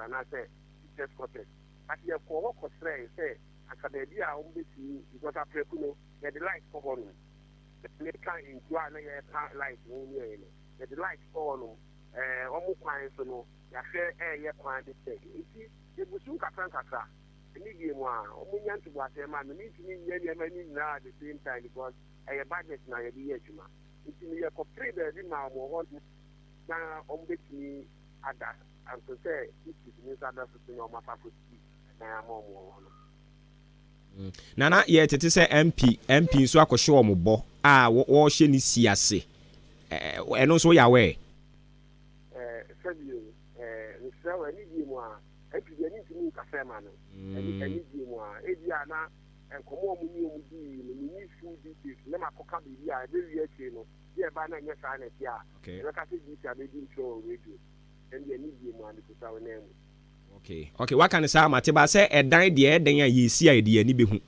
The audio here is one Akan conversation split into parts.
anaasɛ teachers quarters, but yɛkɔɔ hɔ kɔsrɛɛ sɛ anka baabi a wɔbɛtumi, because aprɛko no yɛde light kɔ hɔ nom. Meka nkuo a na yɛka light ho ne yɛn no, yɛde light kɔ hɔ nom. Wɔn kwan so no, yɛahwɛ ɛɛyɛ kwan de sɛ nti yɛgu so nkakra nkakra. Ɛne bie mu a wɔn nya ntoboaseɛ ma no, mentumi nyɛ nneɛma no nyinaa at the same time because ɛyɛ budget na yɛde yɛ adwuma. Nti no yɛkɔpere baabi ma wɔn hɔ na wɔn bɛtumi ada anso sɛ district ne nsa da so so na wɔn afa akɔsi ɛdan ama wɔn wɔ hɔ no. Nana, yɛtete sɛ MP nso akɔhyɛ wɔn bɔ a wɔrehyɛ ne si ase. Ɛno nso woyɛ aware? Sɛbio, mesrɛ wo, ɛne bie mu a MP deɛ ne ntumi nkasa ma no. Ɛne bie mu a ebi a na nkɔmmɔ a ɔmo ne ɔmo dii no, menni full details na makɔka biribi a ɛbɛwie akyire no bi a ɛba na ɛnyɛ saa na ɛte a, ɛbɛka sɛ DC abɛdi ntorɔ wɔ radio. Ɛne deɛ ne bie mu a mekuta wo nan mu. Okay, waka ne saa, mate ba sɛ ɛdan deɛ, ɛdan a yɛsi a yɛde yɛn ani bɛhu.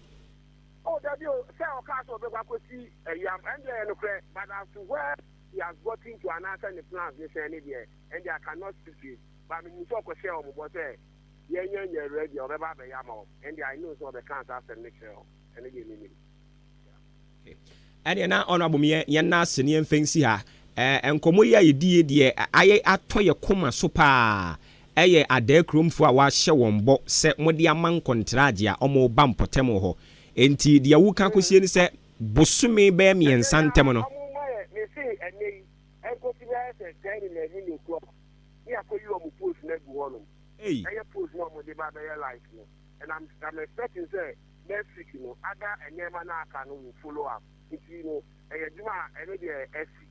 Oh, dabi o, sɛ ɔka sɛ ɔbɛkɔ akɔsi ɛyam, ɛn deɛ ɛyɛ nokorɛ, but as to where he has gotten to anaasɛ ne plans ne sɛn ne deɛ, ɛn deɛ I cannot speak to it, but menim sɛ ɔkɔhyɛɛ wɔn bɔ sɛ yɛnyɛ nyɛ ready a ɔbɛba abɛyɛ ama wɔn. Ɛn deɛ I know sɛ ɔbɛka saa asɛm no kyerɛ wɔn. Ɛno deɛ menim. Ɛdeɛ na ɔno abom yɛ yɛn nan ase ne yɛmfa nsi ha. Nkɔmmɔ yi a yɛdi yɛ deɛ ayɛ atɔ yɛ koma so paa. Ɛyɛ Adaa kuromfoɔ a wɔahyɛ wɔn bɔ sɛ mode ama nkɔntragye a ɔmo ba mpɔtam wɔ hɔ, enti deɛ woka kɔsie ne sɛ bosome bɛyɛ 3 ntam no. Ɔmo ma yɛ mese ɛnɛ yi ɛnkɔsi bɛyɛ sɛ 10, 11 o'clock ne akɔyi ɔmo post no agu hɔnom. Ei. Ɛyɛ post na ɔmo de ba bɛyɛ light no, and I'm expecting sɛ next week no ada nneɛma no aka no will follow up. Nti no ɛyɛ adwuma a ɛno deɛ ɛsi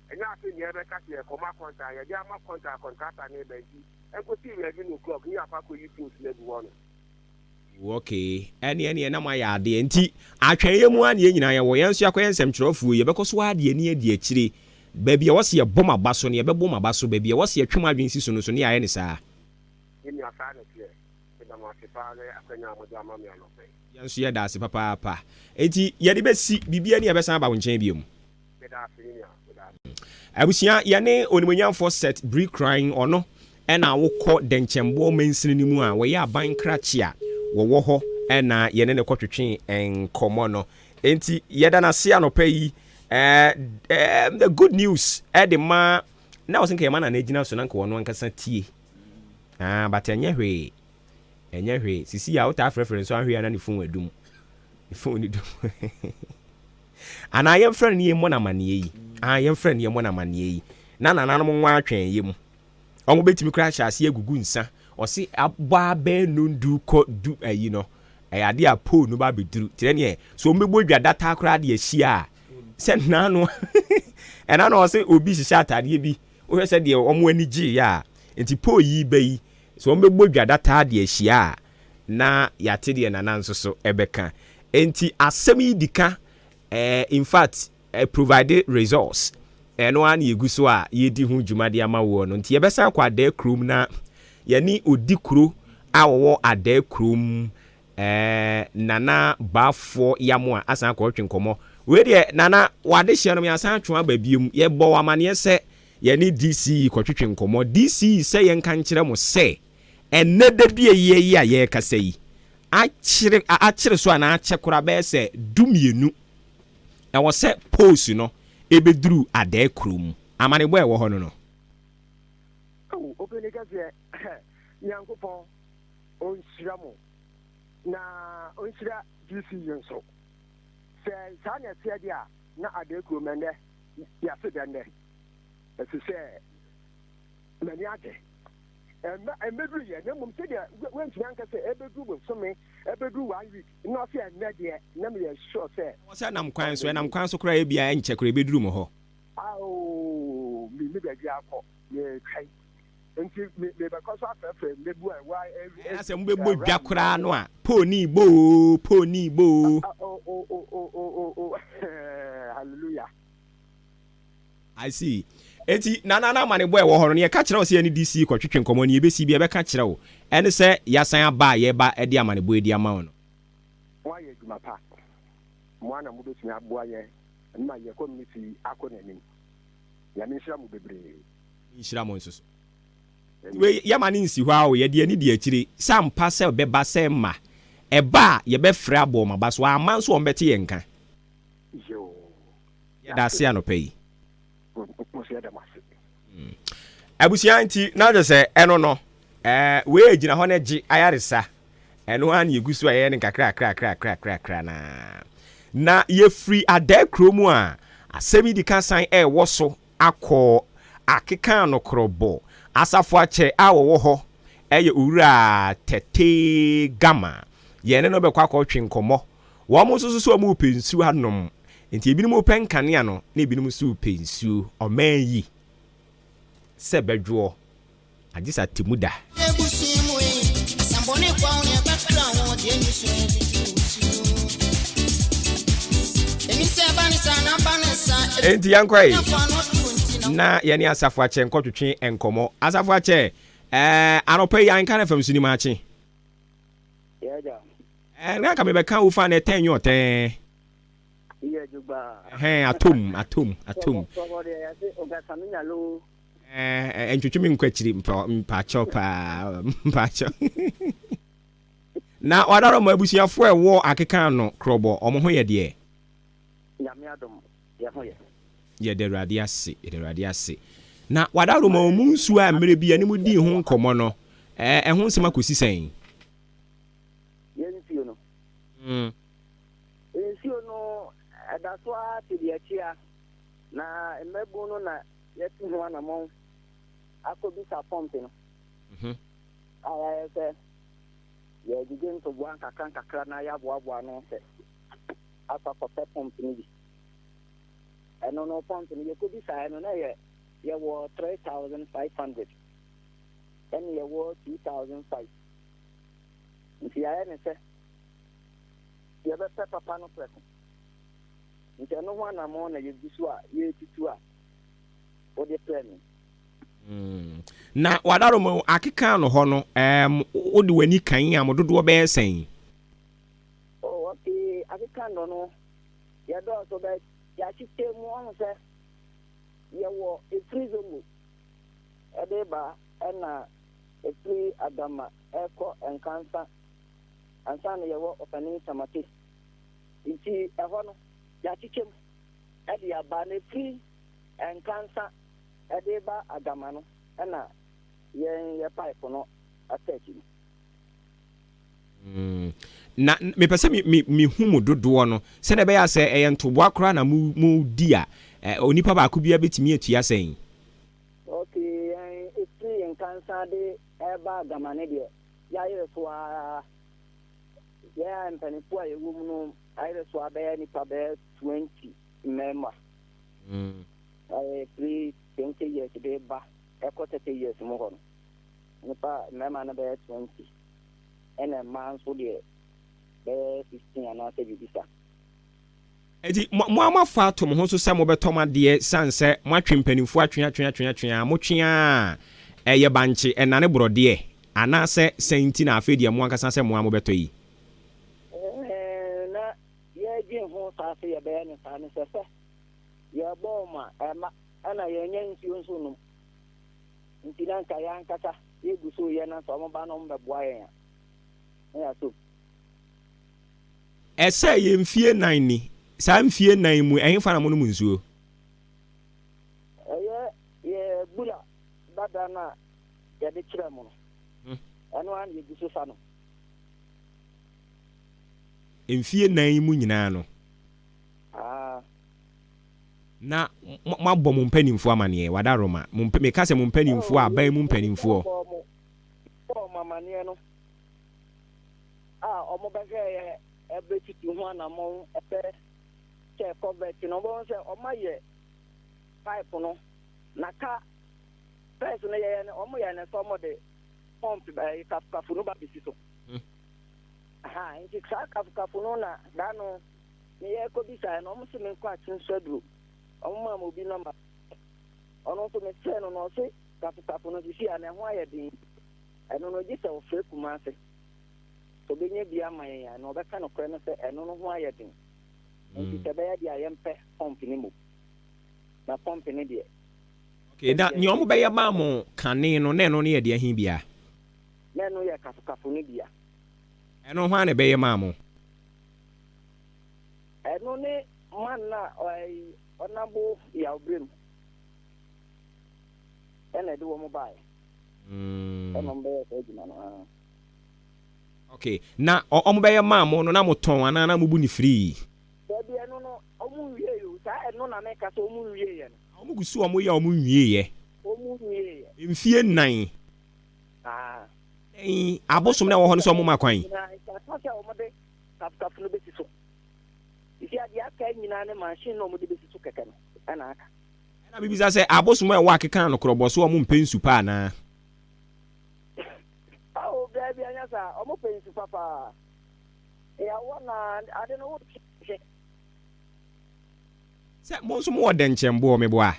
ɛnyɛ afei nea ɛbɛka sɛ yɛkɔma contract, yɛde ama contract, contractor ne ba, nti ɛnkɔsi 11 o'clock ne yɛakɔ akɔyi post no agu hɔ no. Okay, ɛneɛ nam ayɛ adeɛ, nti atwɛnyɛ mu a ne yɛn nyinaa yɛwɔ yɛn nso yɛakɔyɛ nsɛmtwerɛfoɔ yi, yɛbɛkɔ so adeɛ ni adi akyire. Baabi a wɔsi yɛbɔ mo aba so no, yɛbɛbɔ mo aba so. Baabi a wɔsi yɛtwe mo adwene si so no so ne yɛayɛ ne saa. Ne nua, saa ne teɛ. Meda mo ase paa ne akwanya a mode ama me anɔpɛ yi. Yɛn nso yɛda ase papaapa, enti yɛde bɛsi biribia ni, yɛbɛsan aba wo nkyɛn bio mu. Meda ase, ne nua, meda ase. Abusua, yɛne onimonyamfoɔ Seth Birikorang, ɔno ɛna wokɔ Dɛnkyɛmboɔ mansini no mu a wɔyɛ aban krakye a wɔwɔ hɔ, ɛna yɛne ne kɔtwetwe nkɔmmɔ no. Enti yɛda n'ase anɔpa yi. The good news ɛde ma na wɔsɛ nka yɛma na n'agyina so na nka wɔno ankasa tie. Ah, but ɛnyɛ hwee, ɛnyɛ hwee. Sisi a wotaa frɛfrɛ nso ahwee a na ne phone adum, ne phone ne dum, anaa yɛmfrɛ no ne yɛmmɔ no amanneɛ yi. Ah, yɛmfrɛ no, yɛmmɔ no amanneɛ yi na nananom nwa atwɛn yɛ mu. Ɔmo bɛtumi koraa ahyɛ aseɛ agugu nsa. Ɔse abɔ abɛɛ nondu kɔ du ayi no, ɛyɛ adeɛ a pole no ba abɛduru kyerɛ neɛ so ɔmo bɛbɔ dwa data koraa de ahyia a sɛ nnaano ɛna na ɔse obi hyehyɛ ataadeɛ bi, wohwɛ sɛ deɛ ɔmo ani gye yɛ a, nti pole yi ba yi so ɔmo bɛbɔ dwa data de ahyia a na yɛate deɛ nana nso so ɛbɛka. Nti asɛm yi di ka, in fact, provide resource. Ɛno ara na yɛgu so a yɛdi ho dwuma de ama woɔ no. Nti yɛbɛsan kɔ Adaa kurom na yɛne odi kuro a wɔwɔ Adaa kurom, Nana Baafoɔ Yamo, a asan akɔtwe nkɔmmɔ. Wei deɛ, Nana, wade hyɛ no, yɛasan atwe aba biom. Yɛbɔ wɔ amanneɛ sɛ yɛne DCE kɔtwetwe nkɔmmɔ. DCE sɛ yɛnka nkyerɛ mo sɛ ɛnnɛ da bi a yie yi a yɛrekasa yi, akyere so anaa akyɛ koraa bɛyɛ sɛ 12, ɛwɔ sɛ post no ɛbɛduru Adaa kurom. Amanebɔ a ɛwɔ hɔ no. Oh, ɔpɛni kɛseɛ, Nyankopɔn ɔnhyira mo na ɔnhyira DC yi nso. Sɛ saa na ɛteɛ deɛ a, na Adaa kurom ɛnnɛ yɛase dɛ nnɛ, ɛfiri sɛ m'ani agye. Ɛmɛ ɛmɛduru yɛ, na mmom sɛdeɛ woantumi anka sɛ ɛbɛduru bosome, ɛbɛduru one week, na ɔsɛ ɛnnɛ deɛ na meyɛ sure sɛ Wɔ sɛ nam kwan so, ɛnam kwan so koraa, ebia ɛnkyɛ koraa ɛbɛduru mo hɔ. Ao, menni baabi akɔ, yɛtwɛn nti mebɛkɔ so afrɛfrɛ mmɛbu a ɛwɔ Ɛna sɛ mobɛbɔ dwa koraa no a, pole boo, pole boo. Oh, hallelujah. I see. Eti nana na amanebɔ ɛwɔ hɔ no, ne yɛka kyerɛ wo sɛ yɛne DC kɔtwetwe nkɔmmɔ ne yɛbɛsi bi yɛbɛka kyerɛ wo, ɛne sɛ yɛasan aba a yɛba de amanebɔ adi ama wo no. Moayɛ adwuma pa. Mo ana mobɛtumi aboa yɛn ma yɛ community akɔ n'anim. Nyame nhyira mo bebree. Nhyira mo nso so. Wei yɛma no nsi hɔ ara o, yɛde ani di akyire. Sɛ ampa sɛ ɛbɛba sɛ mma. Ɛba a, yɛbɛfrɛ abɔ wɔn aba so. Amma nso wɔbɛte yɛn nka. Yoo. Yɛda ase anɔpa yi. Mo nso yɛda mo ase. Abusua nti na kyerɛ sɛ ɛno no, ɛɛ wei gyina hɔ na gye ayaresa. Ɛno ara na yɛgu so a yɛyɛ no nkakrakrakrakrakrakra no ara. Na yɛfiri Adaa kuro mu a, asɛm yi di ka san ɛrewɔ so akɔ akeka anokorɔbɔ. Asafo akyɛ a wɔwɔ hɔ yɛ Owura Tete Gama. Yɛne no bɛkɔ akɔtwe nkɔmmɔ. Wɔn nso so sɛ wɔrepɛ nsuo anom. Nti ebinom repɛ nkanea no na ebinom nso repɛ nsuo. Ɔman yi sɛ bɛdwoɔ agye sɛ atemmu da. Enti yɛnkɔ yi na yɛne Asafo Akyɛ nkɔtwetwe nkɔmmɔ. Asafo Akyɛ, ɛɛ anɔpa yi anka na fam so nim akye. Ɛɛ na nka mebɛka wo fa na ɛtɛn nyɛ ɔtɛn. Ɛhɛn atom atom atom. Ɛɛ ntwetwe me nkɔ akyiri mpaakyɛw paa mpaakyɛw. Na wadaro ma abusuafoɔ a ɛwɔ akeka ano korɔbɔ wɔn ho yɛ deɛ. Nyame adom yɛ ho yɛ. Yɛda Awurade ase yɛda Awurade ase. Na wadaro ma wɔn nsuo a mmerɛ bi yɛne mo dii ho nkɔmmɔ no ɛɛ ɛho nsɛm akɔsi sɛn? Yɛn nsuo no. Nsuo no ɛda so ara te deɛ ɛkyea na mmabun no na yɛatu ho anammɔn akɔbisa pɔmpe no a yɛayɛ sɛ yɛregyegye ntoboa nkakrankakra na yɛaboaboa ano sɛ akɔ akɔpɛ pɔmpe no bi. Ɛno no pɔmpe no yɛkɔbisaeɛ no na yɛ yɛwɔ 3500 ɛne yɛwɔ 2005 nti yɛayɛ ne sɛ yɛbɛpɛ papa no prɛko. Nti ɛno ho anammɔn na yɛgu so a yɛretutu a wode frɛ me. Mm. Na wadaroma akeka no hɔ no, um, wode w'ani kan a mo dodoɔ bɛyɛ sɛn? Oh, okay, akeka no no, yɛdɔɔso bɛ yɛakyekyɛ mu ɔho sɛ yɛwɔ ɛfiri Zongo ɛde ba ɛna ɛfiri Adama ɛkɔ Nkansa ansa na yɛwɔ Ɔpanin Samate. Nti ɛhɔ no yɛakyekyɛ mu ɛde aba na ɛfiri Nkansa de reba Adama no na yɛn yɛ pipe no attach mu. Mm. Na mepɛ sɛ mehu mo dodoɔ no sɛdeɛ ɛbɛyɛ a sɛ ɛyɛ ntoboa koraa na modi a, onipa baako biara bɛtumi atua sɛn? Ok, yɛn ɛfiri Nkansa de reba Adama no deɛ, yɛayere so ara. Yɛn a mpanimfoɔ a yɛwɔ mu no ayere so ara bɛyɛ nnipa bɛyɛ 20 mmarima. Ɛfiri 20 years de ba ɛkɔ 30 years mu hɔ no, nnipa mmarima no bɛyɛ 20, ɛna mmaa nso deɛ bɛyɛ 15 anaasɛ biribi sa. Enti mo mo ara moafa ato mo ho so sɛ mobɛtɔ mo adeɛ sane sɛ moatwe mpanimfoɔ atwe atwe atwe atwe a motwe ara a ɛyɛ bankye ɛnane borɔdeɛ anaasɛ sɛn nti na afei deɛ mo ankasa sɛ mo ara mobɛtɔ yi? Ɛɛ na yɛdwen ho saa sɛ yɛbɛyɛ no saa ne sɛ sɛ yɛbɔ wɔn a, ɛmma ɛna yɛnnya nsuo nso nnom. Nti na nka yɛn ankasa yɛgu so reyɛ na sɛ wɔba na wɔbɛboa yɛn a, na yɛasɔ mu. Ɛsɛ yɛ mfie nan ni. Saa mfie nan yi mu, ɛhefa na monom nsuo? Ɛyɛ yɛ bura dada no a yɛde kyerɛɛ mo no, ɛno ara na yɛgu so sa no. Mfie nan yi mu nyinaa no. Aa. Na moabɔ mo mpanimfoɔ amaneɛ, Wadaroma, mo mpa, meka sɛ mo mpanimfoɔ a, aban mu mpanimfoɔ. Yɛbɔɔ mo, bɔɔ mo amaneɛ no a wɔbɛhwɛeɛ bɛtutu ho anammɔn sɛ sɛ covert no, wobɛhu sɛ wɔayɛ pipe no, na ka first no yɛyɛ no, wɔyɛ no sɛ wɔde pump ɛyi kafukafu no ba bɛsi so. Aha, nti saa kafukafu no na da no Meyɛ kɔbisaeɛ no, wɔse menkɔ Akyenso aduro. Wɔmaa me obi nɔma. Ɔno nso mesrɛɛ no na ɔse kafokafo no sisi a na ɛho ayɛ den. Ɛno no gye sɛ ɔfrɛ Kumase. Sɛ ɔbɛnya bi ama yɛn a, na ɔbɛka nokorɛ no sɛ ɛno no ho ayɛ den. Nti sɛ ɛbɛyɛ deɛ a yɛmpɛ pump no mmom. Na pump no deɛ. Okay, na nea ɔmo bɛyɛ maa mo kane no, na ɛno no yɛ deɛ he bia? Na ɛno yɛ kafokafo no bia. Ɛno hwan na ɛbɛyɛ maa mo? Ɛno ne man na ɔyi ɔnabo yawbrem ɛna ɛde wɔn baeɛ. Ɛna ɔmo bɛyɛ saa adwuma no. Ah. Okay, na ɔmo bɛyɛ maa mo no, na mo tɔn anaa na mo bu ne free? Dabi, ɛno no ɔmo nwie yi o. Saa ɛno na meka sɛ ɔmo nwie yɛ no. Ɔmo gu so ɔmo yɛ, ɔmo nwie yɛ? Ɔmo nwie yɛ. Mfie 4. Ah. Ɛn abosom na ɛwɔ hɔ no sɛ ɔmo ma kwan? Nyinaa nka sɛ ɔmo de kafokafo no bɛsi so. Isi adeɛ aka nyinaa ne machine na ɔmo de bɛsi so kɛkɛ no ɛna aka. Ɛna bibisa sɛ abosom a ɛwɔ akeka no korɔbɔ so, ɔmo mpɛ nsu pa anaa? Awo, baabi anya saa, ɔmo pɛ nsu papa. Yɛawɔ na ade no wotwe. Sɛ mo nso mowɔ dɛnkyɛnboɔ, meboa?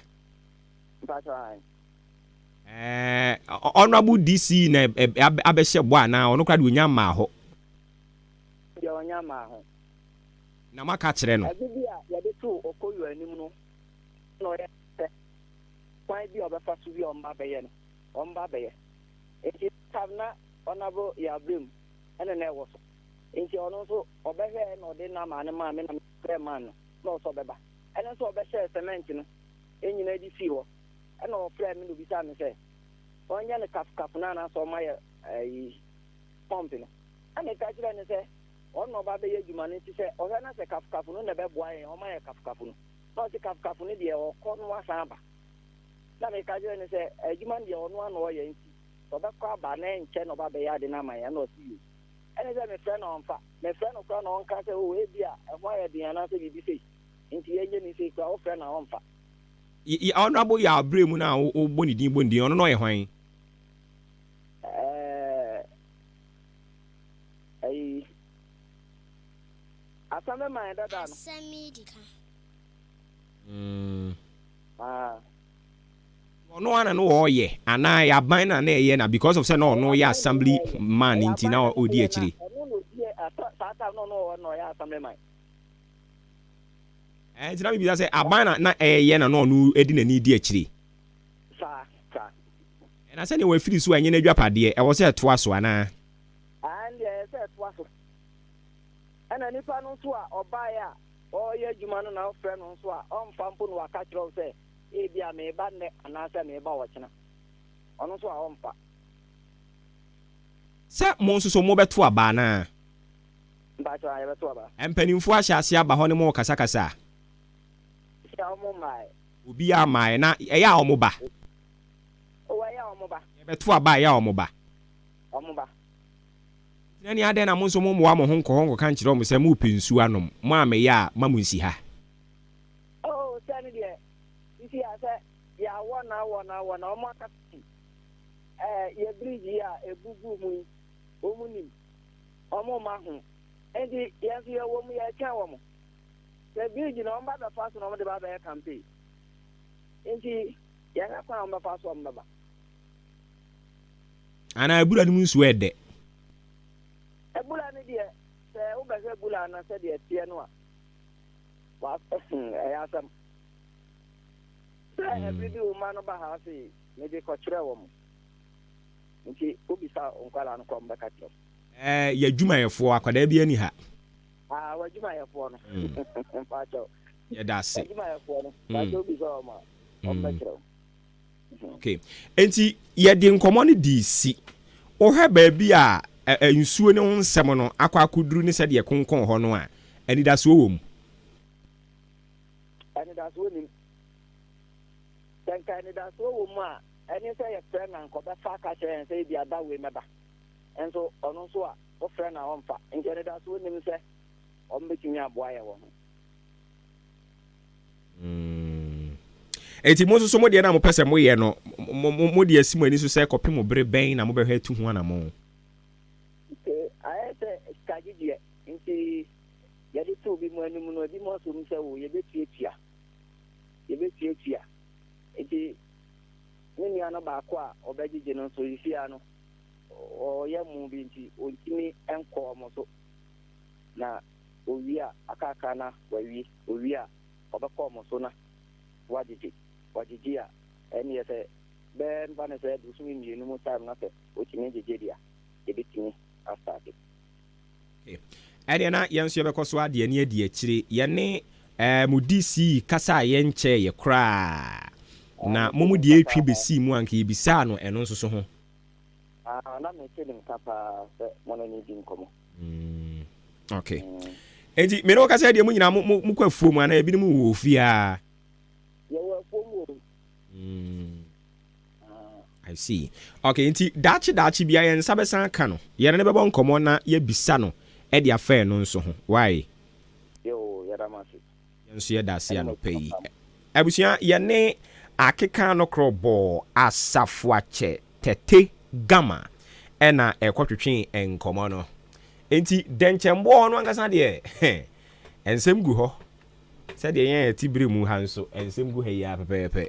Mpakyɛ ae. Honorable DC na abɛhyɛ bɔ anaa ɔno koraa de onya mmaa hɔ? Deɛ ɔnya maa ho. Na moaka kyerɛ no? Ɛde bi a yɛde too Okoyo anim no na ɔyɛ sɛ kwan bi a ɔbɛfa so bi a ɔmba bɛyɛ no, ɔmba bɛyɛ. Nti tam na ɔnabo yɛabrɛ mu ɛne na ɛwɔ so, nti ɔno nso ɔbɛhwɛ na ɔde nama ne maa me na mefrɛ man no na ɔsɛ ɔbɛba. Ɛno nso ɔbɛhyɛɛ cement no ɛnyinaa de sii hɔ, ɛna ɔfrɛ me na obisa me sɛ ɔnyɛ no kafokafo no anaasɛ ɔma yɛ ayi pump no. Ɛna ɛka kyerɛ no sɛ ɔno na ɔba bɛyɛ adwuma no, nti sɛ ɔhwɛ na sɛ kafokafo no na ɛbɛboa yɛn, ɔma yɛ kafokafo no. Na ɔse kafokafo no deɛ, ɔkɔ no wasan aba. Na meka kyerɛ no sɛ adwuma no deɛ, ɔno ana ɔyɛ, nti ɔbɛkɔ aba na ɛnkyɛ na ɔba bɛyɛ ade no ama yɛn. Ɛna ɔse yie. Ɛne sɛ mefrɛ no ɔmfa, mefrɛ no koraa na ɔnka sɛ o, ebi a ɛho ayɛ den anaasɛ biribi sei nti yɛnyɛ ne sei koraa, wofrɛ no a ɔmfa. Honorable yɛ aberɛ mu no a wobɔ ne din, bɔ ne din, ɔno na ɔyɛ hwan? Ɛyi asɛm ma yɛn dada no. Asɛm yi di ka. Ah. Ɔno ana no ɔyɛ anaa yɛ aban na na ɛyɛ na because of sɛ na ɔno yɛ assembly man nti na ɔdi akyire? Ɔno na ɔdi saa time no, ɔno na ɔyɛ assembly man. Nti na mebisa sɛ aban na na ɛyɛ na na ɔno adi n'ani di akyire? Saa. Ɛna sɛdeɛ wafiri so a ɛnyɛ n'adwapadeɛ, ɛwɔ sɛ ɛtoa so anaa? Ɛn deɛ, ɛyɛ sɛ ɛtoa so. Ɛna nipa no nso a ɔbaeɛ a ɔreyɛ adwuma no na ɔfrɛ no nso a ɔmfa mpo no, waka kyerɛ wo sɛ ebi a meba nnɛ anaasɛ meba ɔkyena, ɔno nso a ɔmfa. Sɛ mo nso so mobɛto aba anaa? Mpakyɛ a, yɛbɛto aba. Mpanimfoɔ ahyɛ ase aba hɔ ne mo kasakasa a? Sɛ ɔmo mmae. Obiara mmaeɛ. Na ɛyɛ a ɔmo ba? Ɔwɔ, ɛyɛ a ɔmo ba. Yɛbɛto aba a, ɛyɛ a ɔmo ba? Ɔmo ba. Na ne adɛn na mo nso mommoa mo ho nkɔ hɔ nkɔka nkyerɛ ɔmo sɛ mopɛ nsuo anom, mo a meyɛ a ma mo nsi ha? Oh, sɛ ne deɛ sisi a sɛ yɛawɔ na awɔ na awɔ na ɔmo aka yɛ bridge yi a ebugu mu yi, ɔmo nim ɔmo ma ho, nti yɛn nso yɛwɔ mu, yɛtwɛn wɔn sɛ bridge na ɔmo ba bɛfa so na ɔmo de ba bɛyɛ campaign, nti yɛhwɛ kwan a ɔmo bɛfa so ɔmo bɛba. Anaa abura no mu nsuo ɛdɛ? Ebula no deɛ, sɛ wobɛhwɛ bula no sɛdeɛ ɛteɛ no a, wa ɛyɛ asɛm sɛ ɛbere bi wo ma no ba ha se mede kɔkyerɛ wɔ mo, nti wobisa nkwalaa no kɔ, ɔmo bɛka kyerɛ wo. Yɛ adwumayɛfoɔ akwadaa bi ani ha. Ah, w'adwumayɛfoɔ no, mpakyɛw. Yɛda ase. W'adwumayɛfoɔ no, mpakyɛw, wobisa wɔn a, ɔmo bɛkyerɛ wo. Okay, nti yɛde nkɔmmɔ no di si wohwɛ baabi a nsuo ne ho nsɛm no akɔ akɔduru ne sɛdeɛ konkɔn hɔ no a, anidasoɔ wɔ mu? Anidasoɔ nim. Sɛ nka anidasoɔ wɔ mu a, ɛne sɛ yɛfrɛ na nka ɔbɛfa aka kyerɛ yɛn sɛ ebi ada wei mɛba. Nso ɔno nso a wofrɛ na ɔmfa, nti anidasoɔ nim sɛ ɔmo bɛtumi aboa yɛ wɔ ho. Enti mo nso so mo deɛ na mopɛ sɛ moyɛ no, mo de asi mo ani so sɛ kɔpem mo bere bɛn na mobɛhwɛ atu ho anammɔn? Nti ayɛ sɛ sika gyegyeɛ, nti yɛde too bi mu anim no, ebi mu asom sɛ o, yɛbɛtuatua, yɛbɛtuatua. Nti me nua no baako a ɔbɛgyegye no nso yisia no, ɔyɛ mu bi nti ɔntumi nkɔ ɔmo so, na owie a akakra na wawie, owie a ɔbɛkɔ ɔmo so na wagyegye. Wagyegye a. Ɛnneɛ sɛ bɛyɛ mfa no sɛ bosome mmienu mu time na sɛ ɔtumi gyegye deɛ a, yɛbɛtumi astarte. Okay. Ɛnneɛ na yɛn nso yɛbɛkɔ so ade ani adi akyire. Yɛne eh, mo DC kasa a yɛnkyɛeɛ koraa. Ah, Na mete mo mu ne deɛ nka ɛretwi paa. bɛsii mu a anka yɛbisaa no ɛno nso so ho. Ah, na mete ne nka paa sɛ mo ne no redi nkɔmmɔ. Mm, okay. Mm. Enti me ne wo kasa deɛ mo nyinaa mo, mo, mokɔ afuo mu anaa ebinom wɔ ofie a? Yɛwɔ afuom o. Mm. I see. Okay, nti daakye daakye bia yɛn nsa bɛsan aka no. Yɛne no bɛbɔ nkɔmmɔ na yɛabisa no de afa ɛno nso ho. Why? Yoo, yɛda mo ase. Yɛn nso yɛda ase Ɛne mo anɔpa adwuma yi. pa no. Abusua, yɛne Akeka Nokorɔ bɔɔ Asafoakyɛ Tɛte Gama ɛna ɛkɔtwetwee nkɔmmɔ no. Enti dɛnkyɛmboɔ no ankasa deɛ, nsɛm gu hɔ. Sɛdeɛ yɛn a yɛte bere mu ha nso, nsɛm gu ha yi ara pɛpɛɛpɛ.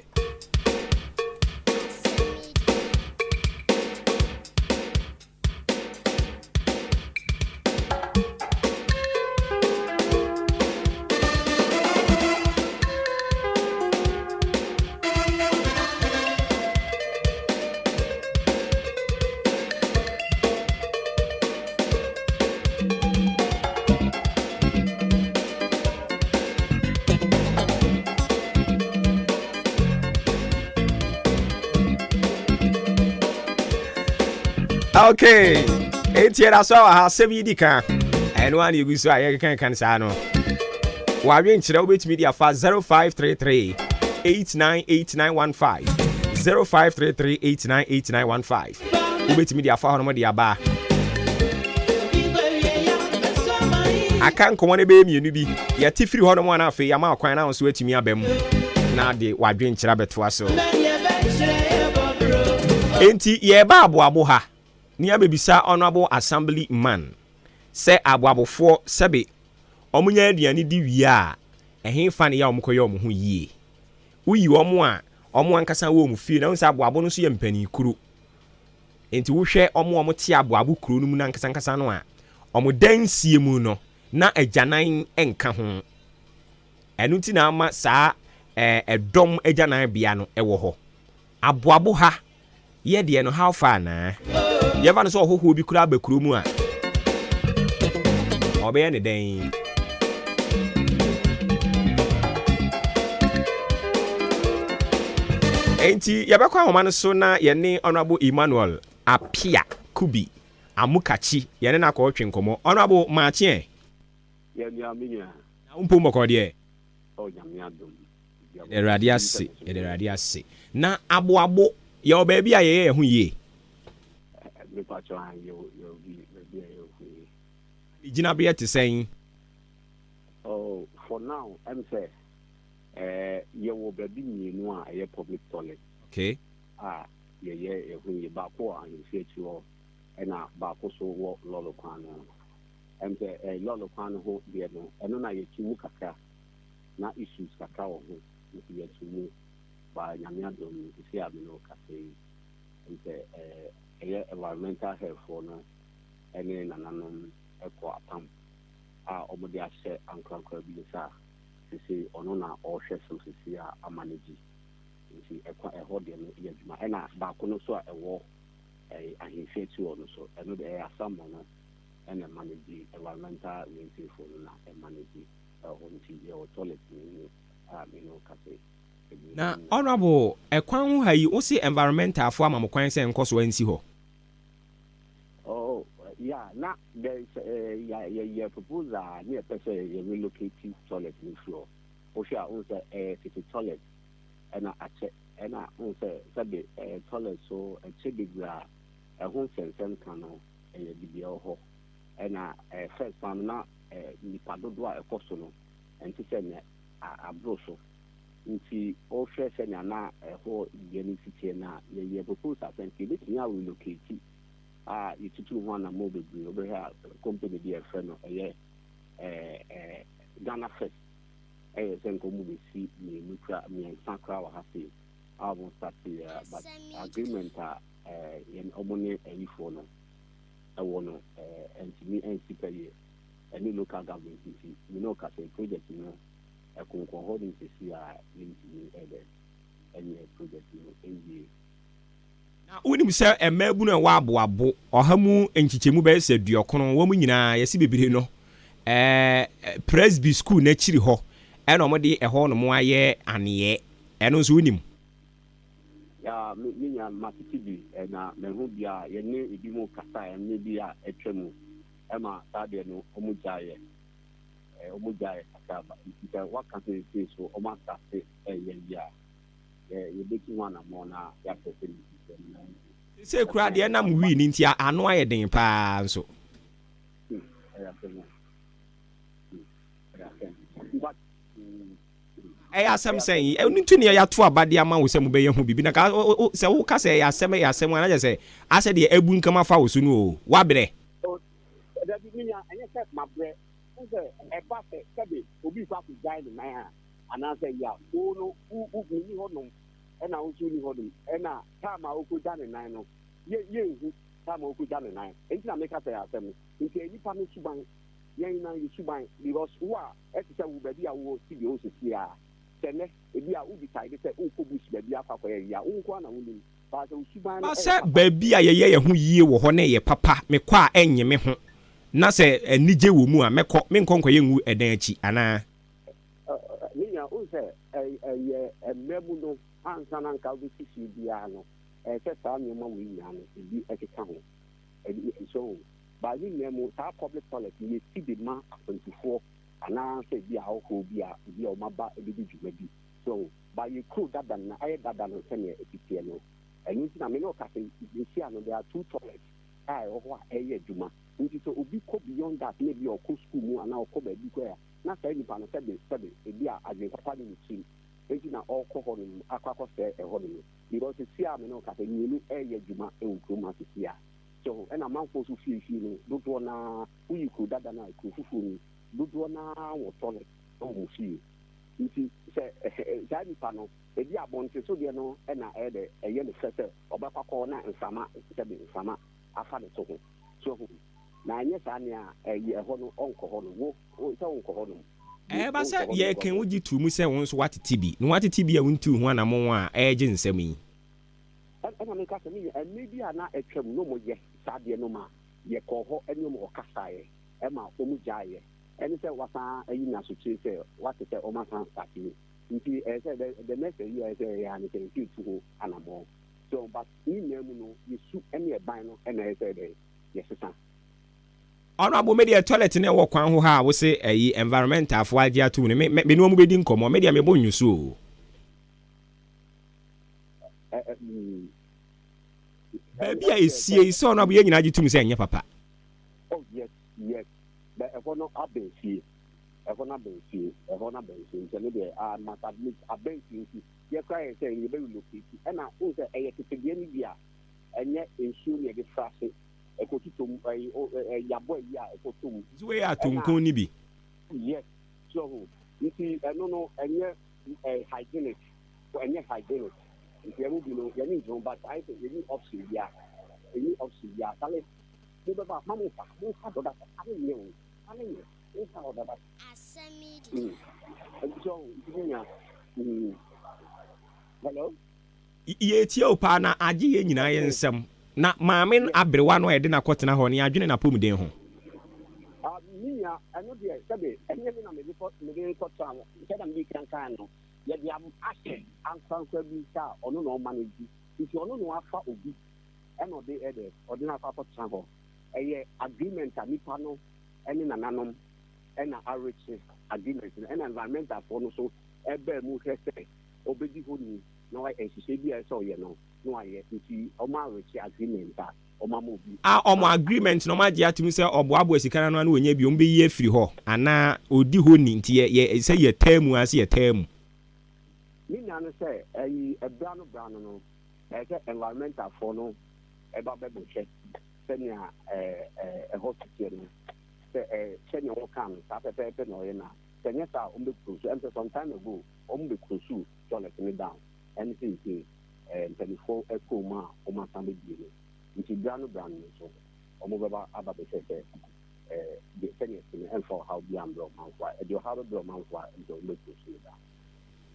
Okay, enti ɛda so wɔ ha asɛm yi di kan ɛno a na ɛgu so a yɛkeka no saa no wadwenkyerɛ wobɛtumi de afa 0533 898915 0533 898915 wobɛtumi de afa hɔ nom de aba aka nkɔmmɔ no bɛyɛ mmienu bi yɛte firi hɔ nom ana afei yɛama ɔkwan na nso atumi aba mu na de wadwenkyerɛ abɛtoa so. Enti yɛreba aboabo ha ne abɛbisa Honourable Assembly man sɛ aboabofoɔ sɛbe wɔn nya aduane di wie a ɛhe fa ne yɛ a wɔn kɔyɛ wɔn ho yie? Woyi wɔn a wɔn ankasa wɔ wɔn fie na wohu sɛ aboabo no nso yɛ mpanin kuro. Enti wohwɛ wɔn a wɔte aboabo kuro no mu no ankasa ankasa no a wɔn dansie mu no na agyanan nka ho. Ɛno nti na ama saa ɛdɔm agyananbea no wɔ hɔ. Aboabo ha yɛ deɛ no how far naa? Yɛmfa no sɛ ɔhohoɔ bi koraa ba kuro mu a, ɔbɛyɛ ne dɛn? Enti yɛbɛkɔ ahoma no so na yɛne Honourable Emmanuel Appiah Kubi Amukakyi yɛne no akɔtwe nkɔmmɔ. Honourable maakye ɛ? Yɛ nua me nua. Na wo mpom bɔkɔɔ deɛ? Oh Nyame adom. Yɛda Awurade ase, yɛda Awurade ase. Na aboabo, yɛwɔ baabi a yɛyɛ yɛn ho yie? Mepakyɛw ae, yɛwɔ yɛwɔ bi baabi a yɛyɛ yɛn ho yie. Ne gyinabea te sɛn? Oh, for now, ɛm sɛ eh, yɛwɔ baabi mmienu a ɛyɛ public toilet. Okay. A yɛyɛ yɛn ho yie. Baako wɔ ahemfie akyi hɔ, ɛna baako so wɔ lɔre kwan no ho. Ɛm sɛ eh, lɔre kwan no ho deɛ no, ɛno na yɛtu mu kakra. Na issues kakra wɔ ho, nti yɛtu mu. But Nyame adom, seesei a me ne wo kasa yi, ɛm sɛ eh, ɛyɛ environmental health foɔ no ne nananom kɔ apam a wɔde ahyɛ ankorankora bi nsa a seesei ɔno na ɔrehwɛ so seesei a ama no gye. Nti ɛkwa ɛhɔ deɛ no yɛ adwuma. Ɛna baako no nso a ɛwɔ ɛɛ ahemfie akyi hɔ no nso, ɛno deɛ ɛyɛ asamoah no ɛna ɛma no gye, environmental wei no na ɛma no gye ɛwɔ hɔ. Nti yɛwɔ toilet mmienu a me ne wo kasa yi. Na honourable ɛkwan ho ha yi wo se environmental foɔ ama mo kwan sɛ nkɔ so nsi hɔ? Oh yeah na there is eh, yɛ yɛ proposal a ne yɛpɛ sɛ yɛ relocate toilet no firi hɔ. Wohwɛ a wohu sɛ ɛyɛ tete toilet ɛna akyɛ ɛna wohu sɛ sɛbe ɛyɛ toilet so ɛkyɛ bebree a ɛho nsɛnsɛm ka no ɛyɛ biribi ɛwɔ hɔ ɛna eh, first paa no na eh, nipa dodoɔ a ɛkɔ so no ɛnte sɛ nea aboro so. Nti wohwɛ sɛnea na ɛhɔ dua no si teɛ no a, yɛyɛɛ proposal sɛ nka yɛbɛtumi a relocate a yɛtutu ho anammɔn bebree. Wobɛhwɛ a company bi a yɛfrɛ no ɛyɛ Ghana First ɛyɛ sɛ nka wɔn bɛsi mmienu kora mmiɛnsa kora wɔ ha sei a wɔn start yɛ but agreement a yɛn wɔn ne ayifoɔ no ɛwɔ no ɛntumi ɛnsi pɛ yɛ ɛne local government nti me ne ɔka sɛ project no ɛkonkɔn hɔ nom sɛsi a yɛntumi ɛdɛ. nyɛɛ project no nwiee. Na wonim sɛ mmaabunu a ɛwɔ aboabo ɔha mu nkyekyɛmu bɛyɛ sɛ duɔkono, wɔn nyinaa, yɛse bebree no, ɛɛ Presby school no akyiri hɔ ɛna wɔde ɛhɔ nom ayɛ aneɛ, ɛno nso wonim? Ya, me, me nua, matete bi, na mahu bi a yɛne ebinom kasaeɛ mmerɛ bi a atwa mu, ɛma saa deɛ no wɔn gyaeɛ, wɔn gyaeɛ kakra ba, nti sɛ woaka sɛ seesei so wɔn asase ɛreyɛ yie a, yɛ, yɛbɛtu ho anammɔn na yɛahwɛ sɛdeɛ ɛsi teɛ no na yɛahu. Seesei koraa deɛ ɛnam wii no nti ano ayɛ den paa nso. Hmm, ɛyɛ asɛm o. Hmm, ɛyɛ asɛm. But, hmm. Ɛyɛ asɛm sɛn? Ɛno nti na yɛato aba de ama wo sɛ mobɛyɛ ho biribi. Na ka sɛ woka sɛ ɛyɛ asɛm, ɛyɛ asɛm a, na kyerɛ sɛ asɛ deɛ abunkam afa wo so no o. Woabrɛ. O, dabi, me nua, ɛnyɛ sɛ mabrɛ. Wohu sɛ ɛba sɛ sɛbe obi rekɔ akɔgyae ne nan a, anaasɛ ayi a, wo no, wo, wo, menni hɔnom, ɛna wo nso wonni hɔnom, ɛna time a ɔrekɔgya ne nan no, yɛ, yɛnhu time a ɔrekɔgya ne nan. Enti na meka sɛ ɛyɛ asɛm no. Nti ɛyɛ nipa no suban. Yɛn nyinaa yɛ suban because wo a ɛte sɛ wo baabi a wowɔ studio hɔ sesie a, sɛ nnɛ ebi a wo decide sɛ wokɔ bush baabi akɔ akɔyɛ ayi a, wo nko ara na wonim. But sɛ wo suban no Ba ɛyɛ sɛ papa. baabi a yɛyɛ yɛn ho yie wɔ hɔ na ɛyɛ papa, mekɔ a ɛnnye me ho, na sɛ anigye wɔ mu a, mɛkɔ, menkɔ nkɔyɛ ngu ɛdan akyi anaa? Me nua, wohu sɛ ɛyɛ mmerɛ mu no ansa na anka wobɛsi fie biara no, ɛyɛ sɛ saa nneɛma wei nyinaa no ebi ɛkeka ho. So But ne nyinaa mu, saa public toilet no yɛsi de ma akwantufoɔ anaa sɛ ebi a ahɔhoɔ bi a ebi a wɔn aba bɛdi dwuma bi. So wahu? But yɛ kuro dada no na ayɛ dada no sɛdeɛ ɛsi teɛ no. Ɛno nti na me ne wo kasa yi, seesei ano there are two toilets a ɛwɔ hɔ a ɛreyɛ adwuma. Nti sɛ obi kɔ beyond that na ebi a ɔkɔ school mu anaa ɔkɔ baabi kɔ a, na saa nipa no sɛbe sɛbe ebi a adwene papa ne ne tirim nti na ɔrekɔ hɔnom akɔ akɔsɛe ɛhɔnom no. Because seesei a me ne wo kasa yi, mmienu reyɛ adwuma wɔ kurom ha seesei a. So ho? Ɛna amanfoɔ nso fie fie no dodoɔ no ara, woyi kuro dada no a, kuro foforɔ no dodoɔ no ara wɔ toilet wɔ wɔn fie. Nti sɛ saa nipa no, ebi abɔnten so deɛ no na ɛyɛ dɛ, ɛyɛ no fɛ sɛ ɔbɛkɔ akɔ na mframa, sɛbe mframa afa ne to ho. So ho? Na ɛnyɛ saa nea ɛyi ɛhɔ no ɔnkɔ hɔ nom. Wo, wo sɛ wonkɔ hɔ nom. Ɛba Wonkɔ sɛ hɔ nom yɛreka yi, because. wogye too mu sɛ wo nso woatete bi, na woatete bi a wontuu ho anammɔn a ɛregye nsam yi. Ɛna meka sɛ, Me nua, mmere bi a na atwam no wɔyɛ saa adeɛ no ma yɛkɔɔ hɔ ne wɔn kɔkasaeɛ ma wɔgyaeɛ. Ɛne sɛ wɔasan ayi me asokyire sɛ wɔate sɛ wɔasan start yi. Nti ɛyɛ sɛ the the next ayi a ɛyɛ sɛ yɛyɛ ara ne sɛ yɛsɛ yɛtu ho anammɔn. So but ne nyinaa mu no, yɛ su ne ɛban no na ɛyɛ sɛ dɛn yɛsesa. Honourable me deɛ toilet no ɛwɔ kwan ho ha a wose ɛyi environmental foɔ agye atom no me me ne wɔn bɛdi nkɔmmɔ me deɛ mebɔ nnwusu o. Baabi a esie yi, sɛ ɔno abo yɛn nyinaa gye tom sɛ ɛnyɛ papa. Oh yes, yes. But ɛhɔ no abɛn fie. Ɛhɔ no abɛn fie. Ɛhɔ no abɛn fie. Nti ɛno deɛ I must admit abɛn fie nti yɛkora yɛ sɛ yɛbɛ relocate. Ɛna wohu sɛ ɛyɛ tete deɛ no bi a ɛnyɛ nsuo na yɛde fra ase ɛkɔtotɔ mu ɛyi yɛabɔ ayi a ɛkɔtɔ mu. Nti wei yɛ Ɛna atonkon no bi. yes, so ho nti ɛno no ɛnyɛ hygienic. Ɛnyɛ hygienic nti ɛmu bi no yɛne ngyina ho but ayɛ sɛ yɛnni option bia yɛnni option bia sale mo bɛba ma mo nfa mo nfa dɔda sale nyɛ o sale nyɛ mo nfa hɔ dada mm nti sɛ nti mi nya mm hello. Yɛretie wo paa na agye yɛn nyinaa yɛn nsam. Na maame no aberewa no a yɛde no akɔtena hɔ no, yɛadwene n'apɔmuden ho. Ah, me nua, ɛno deɛ sɛbe ɛnyɛ me na mede kɔ mede kɔtra hɔ sɛdeɛ mede kan kan no. Yɛde ahyɛ ankorankora bi nsa a ɔno na ɔmanage, nti ɔno na wafa obi ɛna ɔde ɛdɛ ɔde no akɔ akɔtena hɔ. Ɛyɛ agreement a nipa no ɛne nananom ɛna arekye agreement no, ɛna environmental foɔ no so ɛbaa mu hwɛ sɛ ɔbɛdi hɔ ni na wayɛ nhyehyɛɛ bi a ɛsɛ ɔyɛ no na wayɛ, nti wɔn arekye agreement a wɔn ama obi. A wɔn agreement no wɔn agye atom sɛ ɔboaboa sika no ano a na ɔnya bi wɔn bɛyi afiri hɔ anaa ɔdi hɔ ni nti yɛ yɛ sɛ yɛ taa mu ara sɛ yɛ taa mu. Ne nua no sɛ ɛyi ɛberɛ ano berɛ ano no ɛyɛ sɛ environmental foɔ no ɛba bɛbɔ hwɛ sɛnea ɛɛ ɛhɔ teteɛ no sɛ ɛɛ sɛnea wɔkaa no saa pɛpɛɛpɛ na ɔyɛ no a sɛ ɛnyɛ saa a wɔn bɛ close ɛm sɛ some time ago wɔn bɛ close toilet no down ɛne seesei ɛɛ mpaninfoɔ ɛkɔɔ mu a wɔn asan bɛbie no. Nti bra no bra no nso, wɔbɛba aba bɛhwɛ sɛ deɛ sɛdeɛ ɛte no ɛmfa ɔhaw biara mbrɛ ɔmanfoɔ a. Ɛde ɔhaw bɛbrɛ ɔmanfoɔ a, ɛnde wɔbɛtu so no daa.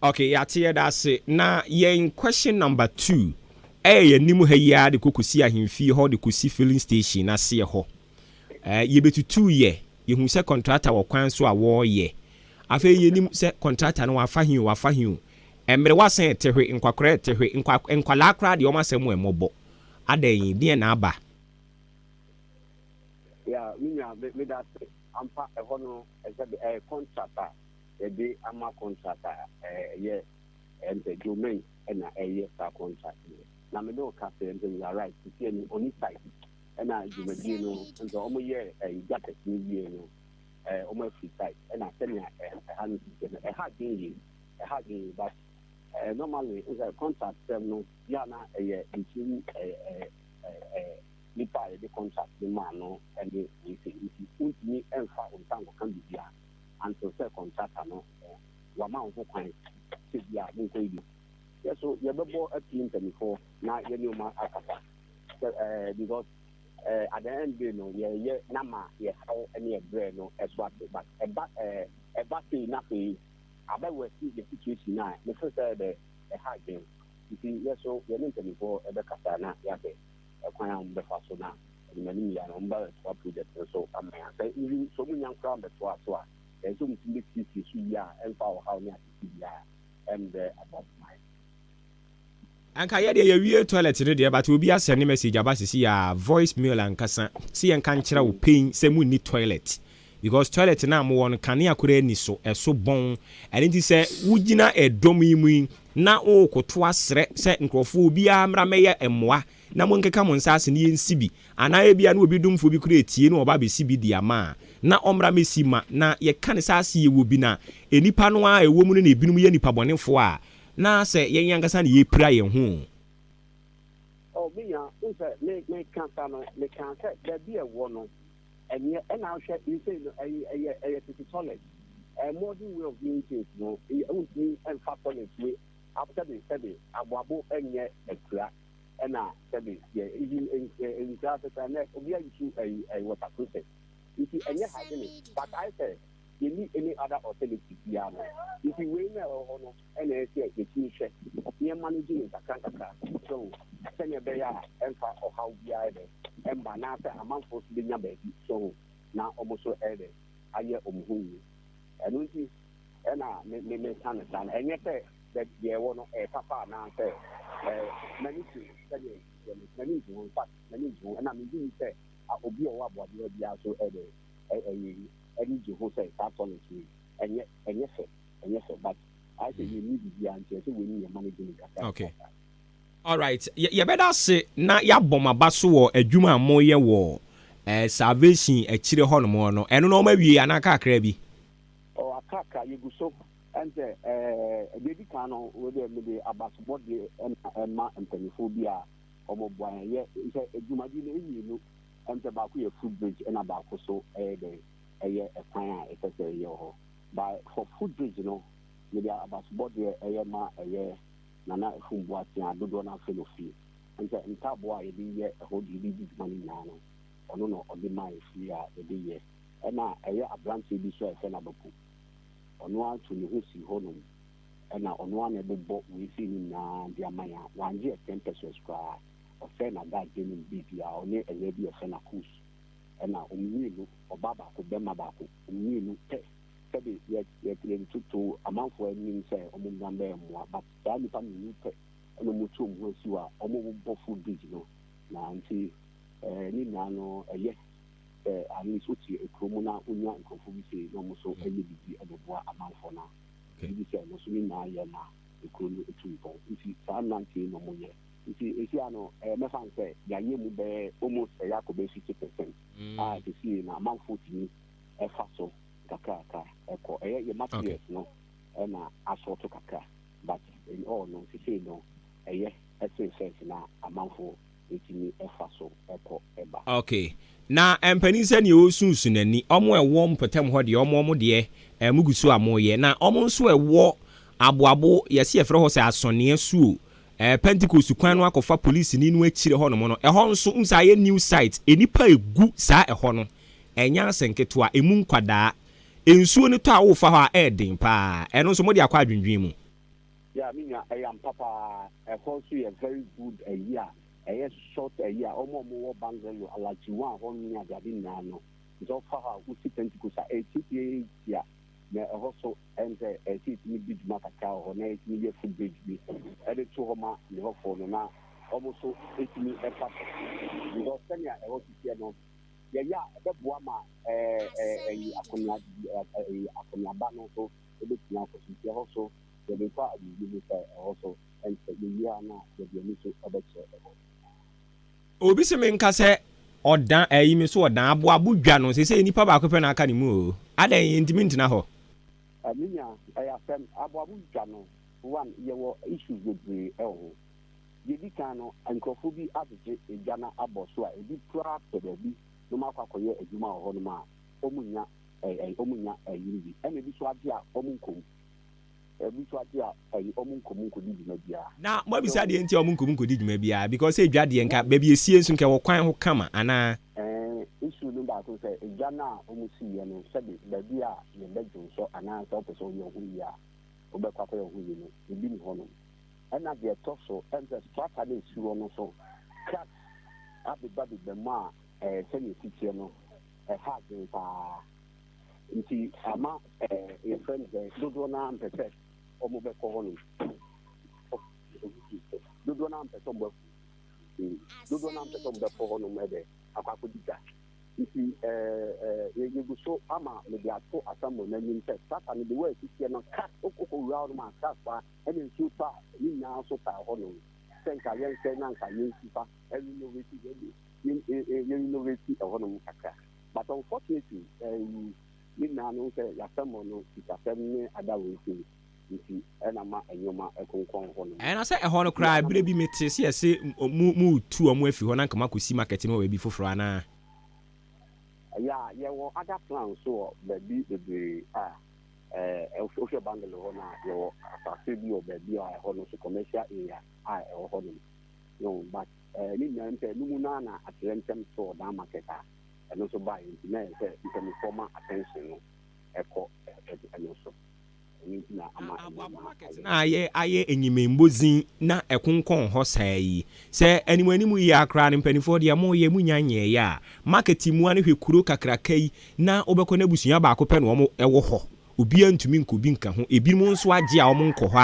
Okay, yɛate, yɛda ase. Na yɛn question number two ɛyɛ yɛn anim ha yi ara de kɔkɔsi ahemfie hɔ de kɔsi filling station n'aseɛ hɔ. Yɛbɛtutu yɛ yɛhu sɛ contractor wɔ kwan so a wɔreyɛ. Afei yɛnim sɛ contractor no wafa hin o, wafa hin o. Mmerɛ wasan ɛte hwe, nkwakora ɛte hwe, nkwalaa koraa deɛ ɔmo asɛm ɛmɔbɔ. Adan deɛ na aba? Ya, me nua, meda ase. Ampa, ɛhɔ no ɛsɛ contract a yɛde ama contract a ɛyɛ ɛntɛ Jomen ɛna ɛyɛ saa contract no. Na mede wo ka sɛ nti you are right, sisi ɛni oni site ɛna dwumadie no nti ɔmo yɛ gutters no wie no, ɔmo afiri site. Ɛna sɛnea ɛha no sisi no, ɛha adwene yie, ɛha adwene yie, but normally sɛ contract sɛm no yɛ ana ɛyɛ between ɛɛ ɛɛ ɛɛ nipa a yɛde contract no maa no ɛne wei sɛ nti wontumi ɛmfa wo nsa nkɔka biribi a until sɛ contractor no wama wo ho kwan sɛ bi a monkɔ yi bi. Yɛ so yɛbɛbɔ apii mpanimfoɔ na yɛne ɔma akasa sɛ because at the end day no, yɛyɛ na ma yɛhaw ne yɛbrɛ no ɛso ate, but ɛba sei na afei abɛwɔ si the situation a mefeel sɛ dɛ ɛha adwen. Nti yɛ so yɛne mpanimfoɔ ɛbɛkasa na yɛahwɛ ɛkwan a wɔbɛfa so na animanim yɛ no wɔn bɛtoa project no so ama yɛn sɛ even sɛ wɔn nya nkora mbɛtoa so a, ɛsɛ sɛ wɔn bɛsiesie so yie a ɛmfa ɔhaw ne asisi biara ɛmbrɛ abɔnten. Anka yɛ deɛ yɛwie toilet no deɛ, but obi asɛne message aba sisi a voice mail ankasa si yɛnka nkyerɛ wo pain sɛ munni toilet, because toilet no a mowɔ no, kanea koraa ni so, ɛso bɔn. Ɛno nti sɛ wogyina ɛdɔm yi mu yi na wokoto asrɛ sɛ nkurɔfoɔ obiara mmra mɛyɛ mmoa na monkeka mo nsa ase ne yɛnsi bi, anaa ebia na obi domfoɔ bi kora etie na ɔba abɛsi bi di ama a, na ɔmmra mɛsi ma na yɛka ne sɛ ase yɛwɔ bi na enipa no a ɛwɔ mu no na ebinom yɛ nipa bɔnefoɔ a, na sɛ yɛn ankasa na yɛpira yɛn ho. Ɔ me nya n sɛ me ka sa no, me ka sɛ baabi a ɛwɔ no ɛnyɛ. Ɛna ahwɛ nsɛn no, ɛyɛ tete toilet. Modern way of doing things no, ɛyɛ ɛntumi ɛnfa toilet wei sɛbi aboabo ɛnyɛ akura. Ɛna sɛbi yɛ even nkura sɛ ɛnɛ obi ayi so ɛyi water closet, nti ɛnyɛ hygienic, but ayɛ sɛ yɛni any other alternative biara no. Nti wei na ɛwɔ hɔ no, ɛna ɛsɛ yɛtumi hwɛ nneɛma no gye ne nkakra nkakra so sɛnea ɛbɛyɛ a ɛmfa ɔhaw biara dɛ ɛmba, anaasɛ amanfoɔ so bɛnya baabi so na ɔmo so ɛdɛ ayɛ ɔmo ho yie. Ɛno nti ɛna me ka no saa no, ɛnyɛ sɛ deɛ ɛwɔ no ɛyɛ papa anaasɛ m'ani gye sɛdeɛ m'ani gye ho. In fact, m'ani gye ho, ɛna megye ni sɛ obi a ɔwɔ aboadeɛ biara so ɛdɛ ɛyɛ ɛni gye ho sɛ saa toilet yi ɛnyɛ fɛ, ɛnyɛ fɛ, but ayɛ sɛ yɛnni biribiara nti ɛsɛ wɔn ni yɛ manage ne kakra. Okay, alright, yɛbɛda ase na yɛabɔ mo aba so wɔ adwuma a moyɛ wɔ Salvation akyire hɔnom no. Ɛno na ɔma awie anaa kakra bi? Ɔ akaka yɛgu so. Ɛnsɛ deɛ di kan no, wɔde mede abasobɔdeɛ ɛna ɛma mpanyinfoɔ bi a wɔn boa yɛn. Yɛ sɛ adwumadi no mmienu, ɛnsɛ baako yɛ foot bridge, ɛna baako so ɛyɛ dɛ ɛyɛ ɛkwan a ɛsɛ sɛ ɛyɛ hɔ. But for foot bridge no, mede abasobɔdeɛ ɛyɛ ma ɛyɛ Nana Efum Boatea dodoɔ no afɛ no fie. Nsɛ ntaaboa a yɛde yɛ ɛhɔ de yɛde di dwuma no nyinaa no, ɔno na ɔde maa yɛ fie a yɛde yɛ. Ɛna ɛyɛ aberanteɛ bi so a ɛfɛ no Abapo, ɔno ato ne ho si hɔnom, ɛna ɔno ara na ɛbobɔ wei no nyinaa de ama yɛn a wangye yɛ 10 pesewas koraa. Ɔsɛ n'adagye no biribiara. Ɔne ɛyɛ bi ɛfɛ na kus, ɛna ɔmo mmienu, ɔbaa baako, bɛrima baako, ɔmo mmienu pɛ. Sɛbi yɛ yɛ yɛde toto amanfoɔ anim sɛ ɔmo mmra mbɛyɛ mmoa, but saa nipa mmienu pɛ ɛna ɔmo tu ɔmo ho asi hɔ a ɔmo bɔ foot bridge no. Na nti ne nyinaa no, ɛyɛ sɛ at least wote ekuro mu na wonya nkurɔfoɔ bi sei na ɔmo nso ɛyɛ biribi ɛbɛboa amanfoɔ na ebi sɛ ɛno nso ne nyinaa yɛ ma ekuro no etu mpɔn. Nti saa mmeranteɛ na ɔmo yɛ. Nti esi ano mɛfa n sɛ yɛayɛ mu bɛyɛ almost ɛyɛ akɔ bɛyɛ 50% a sisi na amanfoɔ tumi ɛfa so kakrakra ɛkɔ. Ɛyɛ yɛ materials no ɛna asɔɔto kakra, but in all no, sisi no ɛyɛ ɛsen first na amanfoɔ etumi ɛfa so ɛkɔ ɛba. Okay, na mpanin sɛ nea ɔresunsun n'ani, ɔmo ɛwɔ mpɔtam hɔ deɛ, ɔmo deɛ ɛmo gu so a moyɛ, na ɔmo nso ɛwɔ aboabo yɛsi yɛfrɛ hɔ sɛ Asɔneɛ suo Pentecost kwan no akɔfa polisini no akyire hɔ nom no, ɛhɔ nso nsa ayɛ new site. Enipa egu saa ɛhɔ no, ɛnyɛ asɛ nketewa. Emu nkwadaa nsuo no tɔ a wofa hɔ a ɛɛden paa. Ɛno nso mo de akɔ adwendwen mu? Yeah, me nua, ɛyɛ ampa paa. Ɛhɔ nso yɛ very good ayi a ɛyɛ short ayi a wɔn a wɔwɔ Bangalo, Alaji one hɔ ne adeade nyinaa no. Nti ɔfa hɔ a wosi Pentecost a ɛyɛ tiatiatia na ɛhɔ so ɛm sɛ ɛsɛ yɛtumi di dwuma kakra wɔ hɔ na yɛtumi yɛ foot bridge bi ɛde to hɔ ma ne hɔfoɔ no na wɔn nso ɛtumi ɛfa so because sɛnea ɛhɔ sisiɛ no yɛyɛ a ɛbɛboa ma ɛɛ ɛyi akɔnea ɛyi akɔneaba no nso ɛbɛtumi akɔ so. Nti ɛhɔ so yɛde kɔ ayiyi mu sɛ ɛhɔ so ɛnsɛ yɛwie a na yɛde ani so ɛbɛkyerɛ ɛhɔ. Obi sɛ menka sɛ ɔdan ɛyi mi so ɔdan aboabo dwa no sɛ nipa baako pɛ na aka ne mu o, adan yɛntumi ntena hɔ. Me nua, ɛyɛ asɛm. Aboabo dwa no, one, yɛwɔ issues bebree ɛwɔ ho. Deɛ di kan no, nkurɔfoɔ bi agyegye edwa no abɔ so a ebi pura pɛ baabi na wɔn akɔ akɔyɛ adwuma wɔ hɔnom a wɔn nya ɛɛ wɔn nya ɛyi bi, ɛna ebi so agye a wɔn nkɔm, ebi so agye a ɛyi wɔn nkɔm nkɔdi dwuma biara. Na moabisa deɛ nti a ɔmo nkɔm nkɔdi dwuma biara? Because sɛ edwa deɛ, nka baabi esie nso nka ɛwɔ kwan ho kama anaa? Issue no baako sɛ edwa no a wɔn si yɛ no, sɛbi, baabi a yɛbɛdwo nsɔ anaa sɛ wopɛ sɛ ɔyɛ ho yie a wobɛkɔ akɔyɛ ho yie no, ebi ni hɔnom. Ɛna deɛ ɛtɔ so sɛ strata no esi hɔ no so cracks abeba beba mu a sɛnea esi teɛ no ɛha adwene paa, nti ama yɛfrɛ no sɛ dodoɔ no ara mpɛ sɛ wɔn bɛkɔ hɔnom, dodoɔ no ara mpɛ sɛ wɔn bɛkɔ hɔnom ɛdɛ akɔ akɔdi dwa. Nti ɛɛ ɛɛ yɛgu so ama mede ato asɛm n'anim sɛ strata no de wɔ esi teɛ no, cracks okoko wura hɔnom a cracks paa, ɛna nsuo tɔ a ne nyinaa nso taa hɔnom, sɛ nka yɛnhwɛ na nka yɛnsi fa ɛrenovate, yɛrenovate ɛhɔnom kakra. But unfortunately, ɛyi ne nyinaa no sɛ yɛasɛm no sikasɛm ne ada wɔ esi nti ɛna ma nneɛma ɛkonkɔn hɔ nom. Ɛna sɛ ɛhɔ no koraa, ebere bi mete sɛ yɛse mu tu ɔmo afi hɔ na nka makɔsi market no wɔ baabi foforɔ anaa? Ɛyɛ a yɛwɔ other plans so wɔ baabi bebree a wohwɛ Bangalo hɔ no a, yɛwɔ asase bi wɔ baabi a ɛhɔ no so commercial area a ɛwɔ hɔ nom no, but ne nyinaa sɛ no mu naa na akyerɛ ntɛm so ɔdan market a ɛno nso baeɛ, nti na yɛ sɛ mpanyinfoɔ ma attention no ɛkɔ ɛno so. Ɛno nti na ama aboabo market na ayɛ enyimembozin na ɛkonkɔn hɔ saa yi sɛ anim anim yi akora no, mpanimfoɔ deɛ mo yɛ mu nya nyɛɛyɛ a market mu a no, hwɛ kuro kakraka yi na wobɛkɔ no, abusua baako pɛ na wɔn ɛwɔ hɔ, obiara ntumi nkɔ bi nka ho, ebinom nso agye a wɔn nkɔ hɔ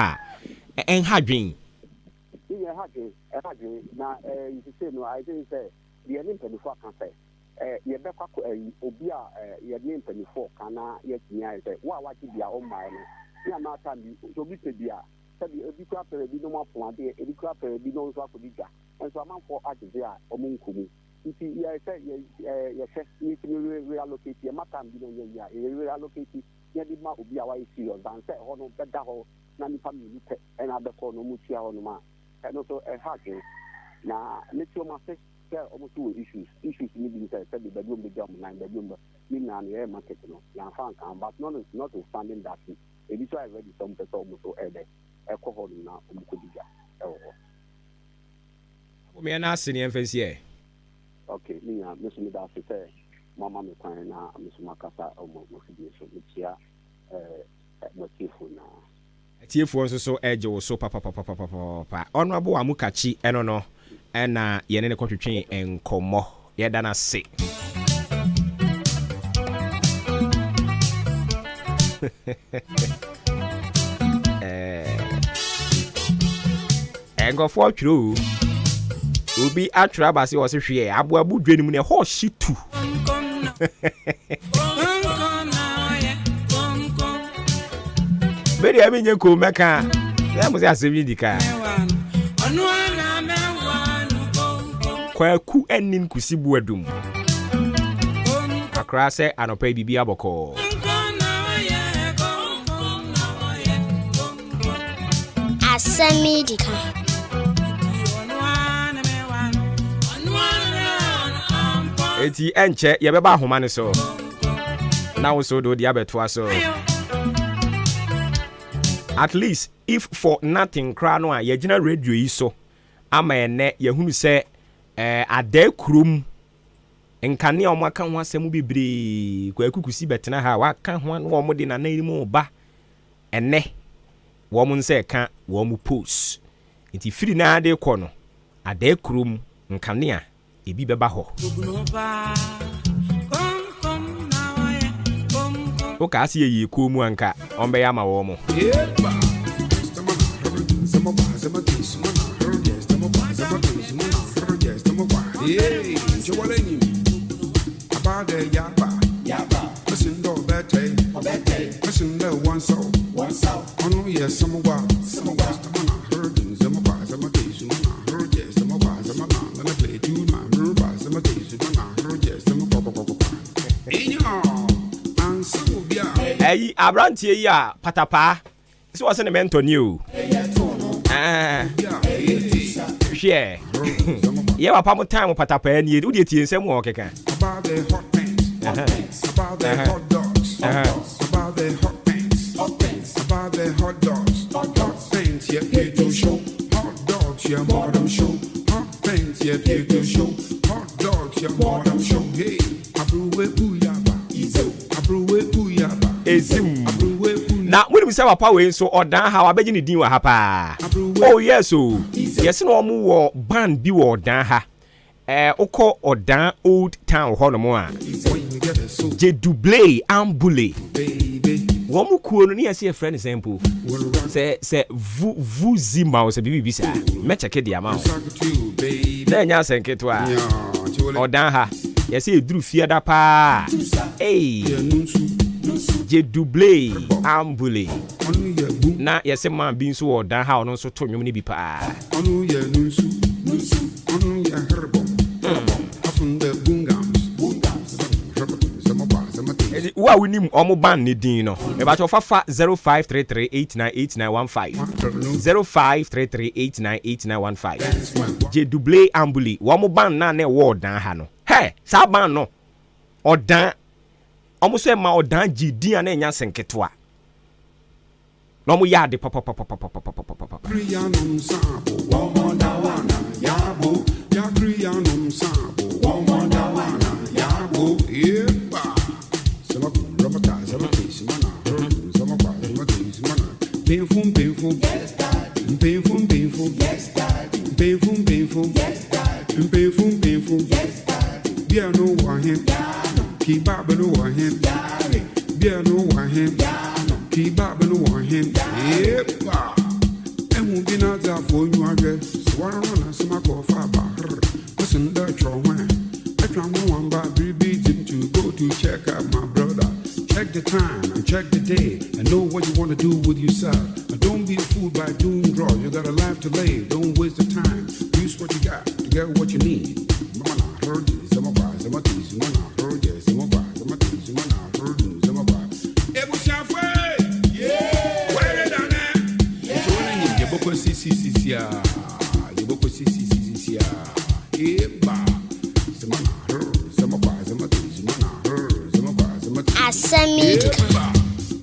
a ɛnha dwen. Ɛha dwen, ɛha dwen, na sise no ayɛ sɛ deɛ ne mpanimfoɔ aka sɛ yɛbɛkɔ akɔ ɛyi obi a yɛne mpanimfoɔ ka na yɛtumi ayɛ sɛ wo a wagye bi a ɔmmaeɛ no ne ama time bi sɛ obi pɛ bi a, sɛbi, ebi kura pɛ bi na ɔmo apɔn adeɛ, ebi kura pɛ bi na ɔmo nso akɔdi dwa nso amanfoɔ agyegye a ɔmo nkɔ mu. Nti yɛ sɛ yɛ yɛhwɛ yɛtumi reallocate, yɛma time bi na nyɛ yie a yɛ reallocate yɛde ma obi a wayɛ serious dan sɛ ɛhɔ no bɛda hɔ na nipa mmienu pɛ ɛna abɛkɔ na ɔmo tua hɔ nom a, ɛno nso ɛha adwene. Na mete ɔmo ase sɛ ɔmo nso wɔ issues no bi sɛ sɛbi baabi ɔmo bɛgya ɔmo nan, baabi ɔmo bɛ ne nyinaa no yɛyɛ market no yɛnfa nka, but notwithstanding that, ebi nso ayɛ ready sɛ ɔmo pɛ sɛ ɔmo nso ɛdɛ ɛkɔ hɔ nom na ɔmo kɔ di dwa ɛwɔ hɔ. Abomeɛ no ase ne yɛmfa nsi. Ok, me nua, me nso meda ase sɛ moama me kwan na me nso makasa ɔmo mo fidie so. Mekyia mo atiefoɔ nyinaa. Atiefoɔ nso so ɛgye wo so papapapapapa. Honorable Amukakyi ɛno no ɛna yɛne ne kɔtwetwe nkɔmmɔ. Yɛda no ase. Nkɔfoɔ twerɛ o, obi atwerɛ aba sɛ ɔse hweɛ aboabo dwa no mu no ɛhɔ hye tu. Medeɛ menyɛ kom mɛka sɛ mo sɛ asɛm yi di kaa Kwaku anin kusi boadum akora sɛ anɔpa yi biribi abɔkɔɔ. Asɛm yi di ka. Eti ɛnkyɛ yɛbɛba ahoma no so na wo so de wode abɛtoa so. At least if for nothing koraa no a, yɛgyina radio yi so ama ɛnɛ yɛhunu sɛ adaa kurom nkanea a wɔn aka ho asɛm bebree, Kwaku Kusi bɛtena ha a waka ho na wɔn de nanan mu ba ɛnɛ. wɔn nsa ɛka wɔn post. Nti firi naa de kɔ no, Adaa kurom nkanea ebi bɛba hɔ. Wokaa se yɛyɛ kuo mu anka ɔmbɛyɛ ama wɔn mo. Ɛyi aberanteɛ yi a patapaa sɛ wɔ sɛ ne mɛntɔ ni o. Hwɛ yɛ papa mo time patapaa nie wodeɛ tie nsɛm wɔ ɔkeka. Ezim. Na monim sɛ papa wei nso ɔdan ha wabɛgye ne din wɔ ha paa. Oh yes o. Yɛse na wɔn wɔ band bi wɔ ɔdan ha. Ɛɛ wokɔ ɔdan old town hɔ nom a. Jedublay Ambule. Wɔn mu kuo no ne yɛse yɛfrɛ no sɛn mpo? Sɛ sɛ vu vuzima o sɛ biribi bi saa. Mɛkyɛke de ama wo. Na ɛnyɛ asɛm ketewa. Ɔdan ha. Yɛse ɛduru fiada paa. Ei. Jedublay Ambule. Na yɛse man bi nso wɔ ɔdan ha ɔno nso to nnwom no bi paa. Wo a wonim ɔmo band ne din no, mebakyɛ fa fa 0533898915 0533898915 Jedublay Ambuli wɔn band na na ɛwɔ ɔdan ha no. Hɛ, saa band no ɔdan ɔmo sɛ ma ɔdan gye din a na ɛnya nketewa. Na ɔmo yɛ ade papapapapapapapapa.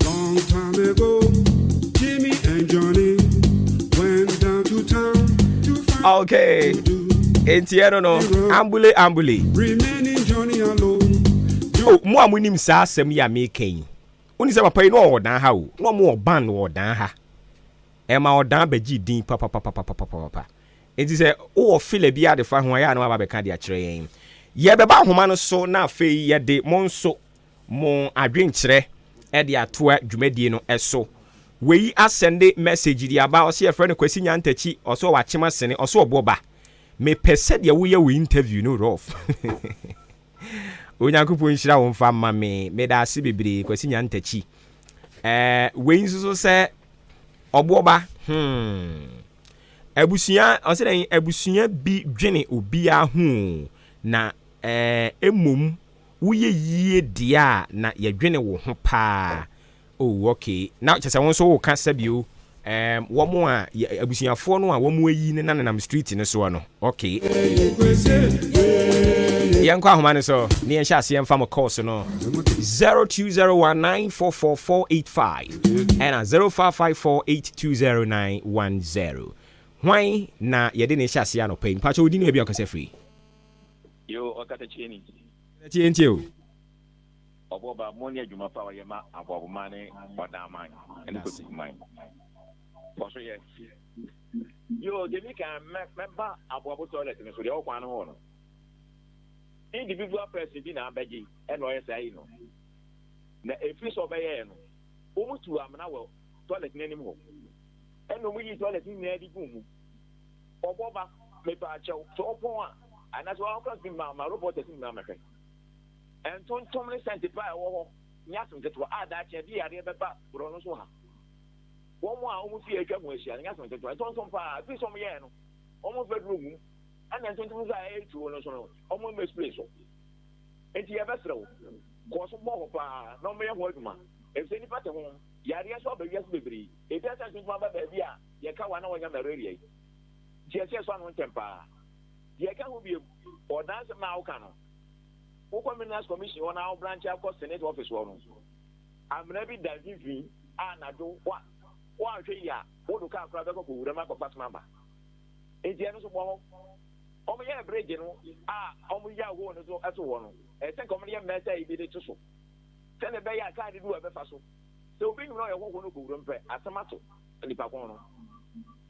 Long time ago, Jimmy and Johnny went down to town to find. Okay. Enti ɛno no, ambule ambule. Remaining Johnny alone. Oh, mo a monim saa asɛm yi a meka yi. Woni sɛ papa yi na ɔwɔ ɔdan ha o. Na ɔmo wɔ ban wɔ ɔdan ha. Ɛma ɔdan bɛgye din papapapapapapa. Enti sɛ wowɔ fila bi ade fa ho a yɛ a na waba bɛka de akyerɛ yɛn. Yɛbɛba ahoma no so na afei yɛde mo nso mo adwenkyerɛ de atoa dwumadie no so. Wei asɛnde message de aba ɔsɛ yɛfrɛ no Kwasi Nyantakyi ɔsɛ ɔwɔ akyem asene ɔsɛ ɔboɔ ba. Mepɛ sɛdeɛ woyɛ wo interview no rough. Onyankopɔn nhyira wo mfa ma me. Meda ase bebree Kwasi Nyantakyi. Wei nso so sɛ ɔboɔ ba. Abusua ɔsɛ dɛn abusua bi dwene obiara ho na emom woyɛ yie deɛ a na yɛdwene wo ho paa. Oh okay. Na kyerɛ sɛ wo nso woka sɛbio wɔn a abusuafoɔ no a wɔn ayi ne nanenam street no soɔ no. Okay. Yɛnkɔ ahoma no so ne yɛnhyɛ aseɛ mfa mo course no 0201944485 ɛna 0554820910. Hwan na yɛde ne hyɛ aseɛ anɔpa yi? Mpakyɛ wodi ne baabi a ɔkasa firi? Yo, ɔkasa kyie ni. Tie ntie o. Ɔbɔba mo ne adwuma pa ɔyɛ ma aboaboma ne ɔdan man ne kotoku man. Kɔ so yɛ. Yoo, deɛ mi kan mɛ mɛba aboabo toilet no so deɛ ɛwɔ kwan no ho no. Individual person bi na abɛgye ɛna ɔyɛ saa yi no. Na efiri sɛ ɔbɛyɛɛ no, wɔn tu amena wɔ toilet no anim hɔ. Ɛna wɔn yi toilet no nyinaa de gu mu. Ɔbɔ ba, mepa akyɛw, sɛ ɔpɔn a, anaasɛ wɔn akora fi ma ma reporters nyinaa mɛhwɛ. Ntontom ne sɛnte pa a ɛwɔ hɔ nyɛ asɛm ketewa a daakye ɛde yareɛ bɛba borɔ no so ha. Wɔn a wɔn fie atwa ho ahyia no nyɛ asɛm ketewa. Ntontom paa, ɛfiri sɛ wɔn yɛɛ no, wɔn mfa duro ngum. Ɛna ntontom nso a ɛyɛ tuo no nso no, wɔn mmɛ spray so. Nti yɛbɛsrɛ wo, kɔ so bɔ hɔ paa na wɔmmɛyɛ ho adwuma. Efisɛ nnipa te ho, yareɛ nso aba wiase bebree. Ebia sɛ ntontom aba baabi a yɛka wa na wɔnya malaria yi. Nti ɛsɛ yɛsɔ ano ntɛm paa. Deɛ ɛka ho bio, ɔdansɛm no a woka no, wokɔ Minerals Commission hɔ na wo branch akɔ Senate office hɔ no, amena bi da mfimfini a anadwo wa woanhwɛ yie a wode kaa koraa bɛkɔ kɔwura mu akɔfa soma aba. Nti ɛno nso bɔ hɔ. Wɔyɛɛ bridge no a wɔgyaa hole no so to hɔ no, ɛsɛ sɛ nka wɔde yɛ mmɛɛsa yi bi de to so sɛnea ɛbɛyɛ a kaa dodoɔ a ɛbɛfa so. Sɛ obi nim na ɔyɛ hɔhoɔ no kɔwura mu pɛ, asɛm ato nipa ko no.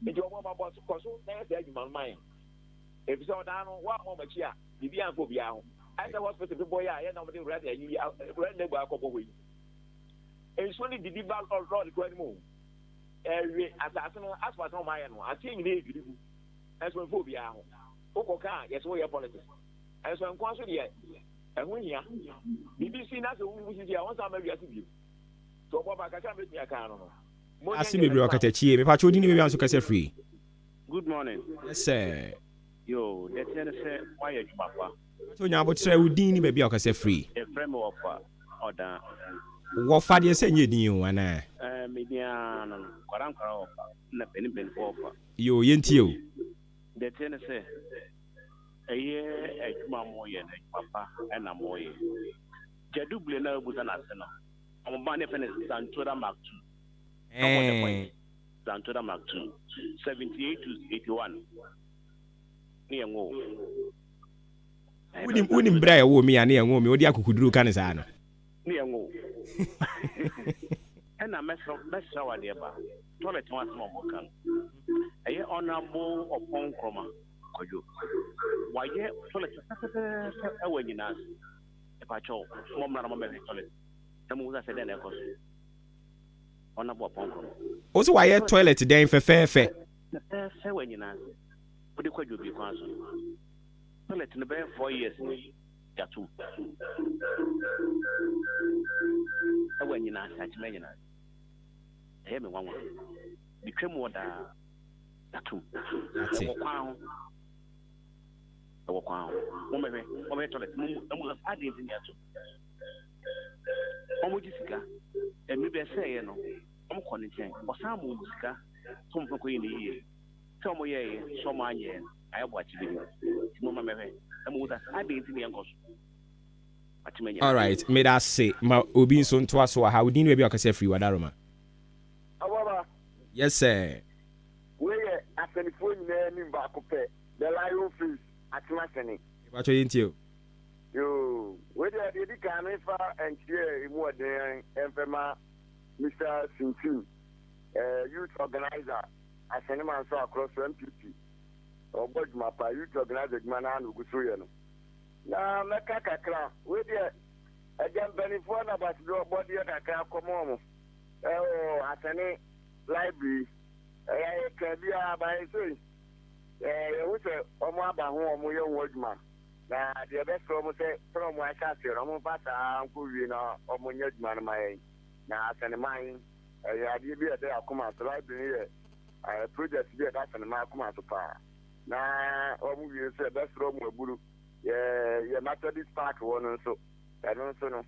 Nti wɔn aba kɔ so na yɛ saa adwuma no ma yɛn. Efisɛ ɔdaa no, wɔammɔ wɔn akyi a, biribiara mfa obiara ho. Ayɛ sɛ hospital bepɔ yi a yɛn na wɔde red ayi red label akɔbɔ hɔ yi. Nsuo no didi ba lɔɔre kwan no mu. Ɛwe asase no, asphalt no wɔayɛ no, aseɛ nyinaa edwiri gu. Nso mfa obiara ho. Wokɔ ka a, yɛsɛ woyɛ politics. Nso nkwa nso deɛ, ɛho hia. Biribi si na sɛ wowu sisi a, wɔnsan mma wiase bio. Sɛ ɔbɔ ba kakra a mɛtumi aka ano no. Monyɛ Ase nyɛ bebree m'adwuma. ɔkatakyie. Mepakyɛ wo din ne baabi a nso kasa firi. Good morning. Yes sir. Yoo, deɛ ɛteɛ ne sɛ woayɛ adwuma pa. Mepakyɛ nya aboterɛ wo din ne baabi a wokasa firi. Yɛfrɛ me Wɔfa Ɔdaa. Wɔfa deɛ sɛ nyɛ din o anaa? Ɛɛ me din ara no no, nkwadaa nkwadaa wɔfa na mpanin mpaninfoɔ wɔfa. Yoo yɛntie o. Deɛ ɛteɛ ne sɛ ɛyɛ adwuma a moyɛ no adwuma pa na moyɛ. Gyadubile no a wobusa no ase no, wɔn ba no yɛfrɛ no Zantoda Mark II. Na wɔwɔ the point. Zantoda Mark II, 78 to 81 ne yɛn wo. Wonim wonim berɛ a ɛwoo me a ne yɛn woo me wode akokoduru ka ne saa no. Ne yɛn wo. Ɛna mɛsrɛ mɛsrɛ wo adeɛ ba toilet ho asɛm a wɔka no ɛyɛ honourable Ɔpɔn Nkrumah Kwadwo wayɛ toilet fɛfɛfɛfɛ ɛwɔ anyina ase ɛpakyɛw mo mmra na mo mmɛhwɛ toilet na mo hu sɛ dɛn na ɛkɔ so. Honourable Ɔpɔn Nkrumah. Wo sɛ wayɛ toilet dɛn fɛfɛɛfɛ. Fɛfɛɛfɛ wɔ anyina ase wode kɔ Adwobi kwan so no toilet no bɛyɛ 4 years ni yɛatom ɛwɔ anyina ase akyema anyina ase ɛyɛ me nwanwa metwam wɔ daa yɛatom ɛwɔ kwan ho ɛwɔ kwan ho mommɛhwɛ mommɛhwɛ toilet mo mu adeɛ nti ne yɛatom ɔmo gye sika ɛmi bɛ sɛɛyɛ no ɔmo kɔ ne nkyɛn ɔsan mo ɔmo sika sɛ ɔmo fɛ kɔ yɛ ne yie sɛ ɔmo yɛɛyɛ sɛ ɔmo anyɛ no ayɛ bɔ akyi bi no nti mo ma mɛhwɛ na mo wusa adeɛ nti ne yɛnkɔ so akyema nyina. Alright, meda ase ma obi nso ntoa so wɔ ha. Wo din ne baabi a wokasa firi Wadaroma. Ababa. Yes sir. Wei yɛ asɛnifoɔ nyinaa anim baako pɛ, the lion face, Atena Sene. Mepakyɛ yɛntie o. Yoo, wei deɛ deɛ di kan mefa nkyerɛ a emu ɔden mfɛma Mr. Sintim, youth organizer, Asene Manso Akorɔ so NPP. Ɔbɔ adwuma pa, youth organizer adwuma naa na ogu so yɛ no. Na mɛka kakra, wei deɛ ɛgya mpanimfoɔ na basidɔ bɔdeɛ kakra kɔmɔ ɔmo ɛwɔ Asene library. Ɛyɛ yɛka biara bayɛ sei, yɛhu sɛ ɔmo aba ho ɔmo yɛ ho adwuma. Na deɛ ɛbɛsrɛ ɔmo sɛ sɛnɛ ɔmo ahyɛ aseɛ no ɔmo mfa saa nkɔ wie na ɔmo nyɛ adwuma no ma yɛn. Na Asɛneman ɛyɛ adeɛ bi a ɛda yɛn akoma so. Library no yɛ project bi a ɛda Asɛneman akoma so paa. Na ɔmo wie nso ɛbɛsrɛ ɔmo aburu yɛ Methodist Park hɔ no nso ɛno nso no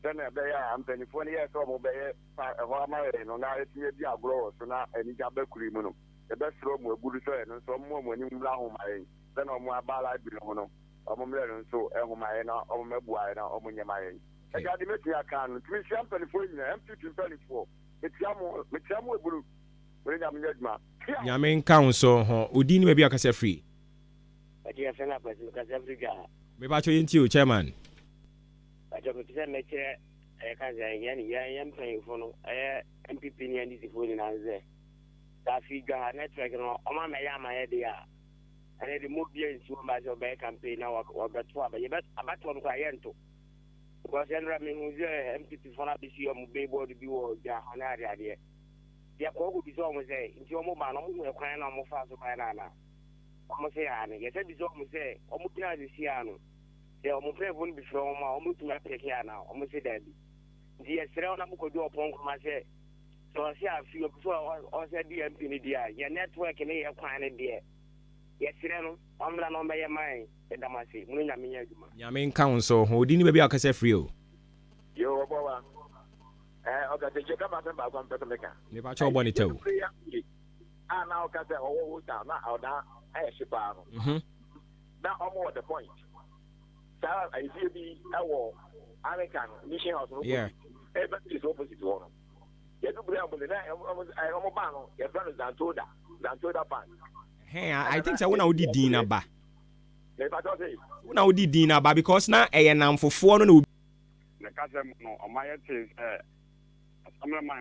sɛnea ɛbɛyɛ a mpanimfoɔ no yɛ sɛ ɔmo bɛyɛ ɛhɔ ama yɛn no na yɛtumi adi agorɔ wɔ so na anigye aba kuro yi mu no yɛbɛsrɛ ɔmo aburu sɛ ɛno nso ɔmo ɔmo anim mmra ho ma yɛn sɛnea ɔmo aba library no ho no ɔmo mmerɛ no nso ɛho ma yɛn na ɔmo mɛboa yɛn na ɔmo nyɛ ma yɛn. Ɛgya de mɛtumi aka no ntumi nhyia mpanimfoɔ nyinaa NPP mpanimfoɔ metia mo metia mo aburu mo ne Nyame nyɛ adwuma. Nyame nka wo nso ho. Wo din ne baabi a wokasa firi. Bàtò yɛfrɛ no Akwasi, mekasa firi Dwa. Mepakyɛ yɛntie o, chairman. Bàtò mepɛ sɛ mɛkyerɛ ɛyɛ ka sɛ yɛn yɛn yɛn mpanyinfo no ɛyɛ NPP ne NDC foɔ nyinaa sɛ Sɛ afei dwa ha network no ɔma mɛyɛ ama yɛ deɛ a, ɛnɛ de mo bia nsi wɔn ba sɛ ɔbɛyɛ campaign na wɔbɛto aba, yɛbɛ abatoɔ no koraa yɛnto. Because ɛnora mehu sɛ MPP fo no abɛsi ɔmo billboard bi wɔ dwa ha ne adeadeɛ. Yɛkɔ kɔ bisa ɔmo sɛ nti ɔmo ba no, ɔmo hu ɛkwan na ɔmo fa so bae no anaa? Ɔmo sɛ aane. Yɛsɛ bisa ɔmo sɛ ɔmo gyina sisi ano sɛ ɔmo mpanyinfoɔ no bi frɛ ɔmo a, ɔmo tumi apeke anaa? Ɔmo sɛ daabi. Nti yɛsrɛ wo na mokɔdu Ɔpɔn Nkrumah sɛ ɔse afi ɔpɛ sɛ ɔsɛ di MP no di a, yɛ network ne yɛ kwan no deɛ, yɛsrɛ no ɔmmra na ɔmmɛyɛ ma yɛn. Yɛda mo ase, mo ne Nyame nyɛ adwuma. Nyame nka wo nso ho. Odi ne baabi a ɔkasa firi o. Yo, ɔbɔ wa. Ɛɛ ɔkasa kyɛ kama asɛm baako a mpɛ sɛ meka. Mepa kyɛ ɔbɔ ne tɛw. A na ɔka sɛ ɔwɔ hotel na ɔda ɛyɛ hye paa no. Na ɔmo wɔ The Point. Saa efie bi ɛwɔ Anglican Mission House no opposite. Ɛbɛ is opposite hɔ no. Yɛdu bere a ɔmo de na ɔmo ba no, yɛfrɛ no Zantoda Zantoda Park. Hey, I think sɛ wo na wodi din na ba. Mepa kyɛw sɛ. Wo na wodi din na ba because na ɛyɛ namfofoɔ no na obi. Ne kasa mu no, ɔma yɛtee sɛ assemblyman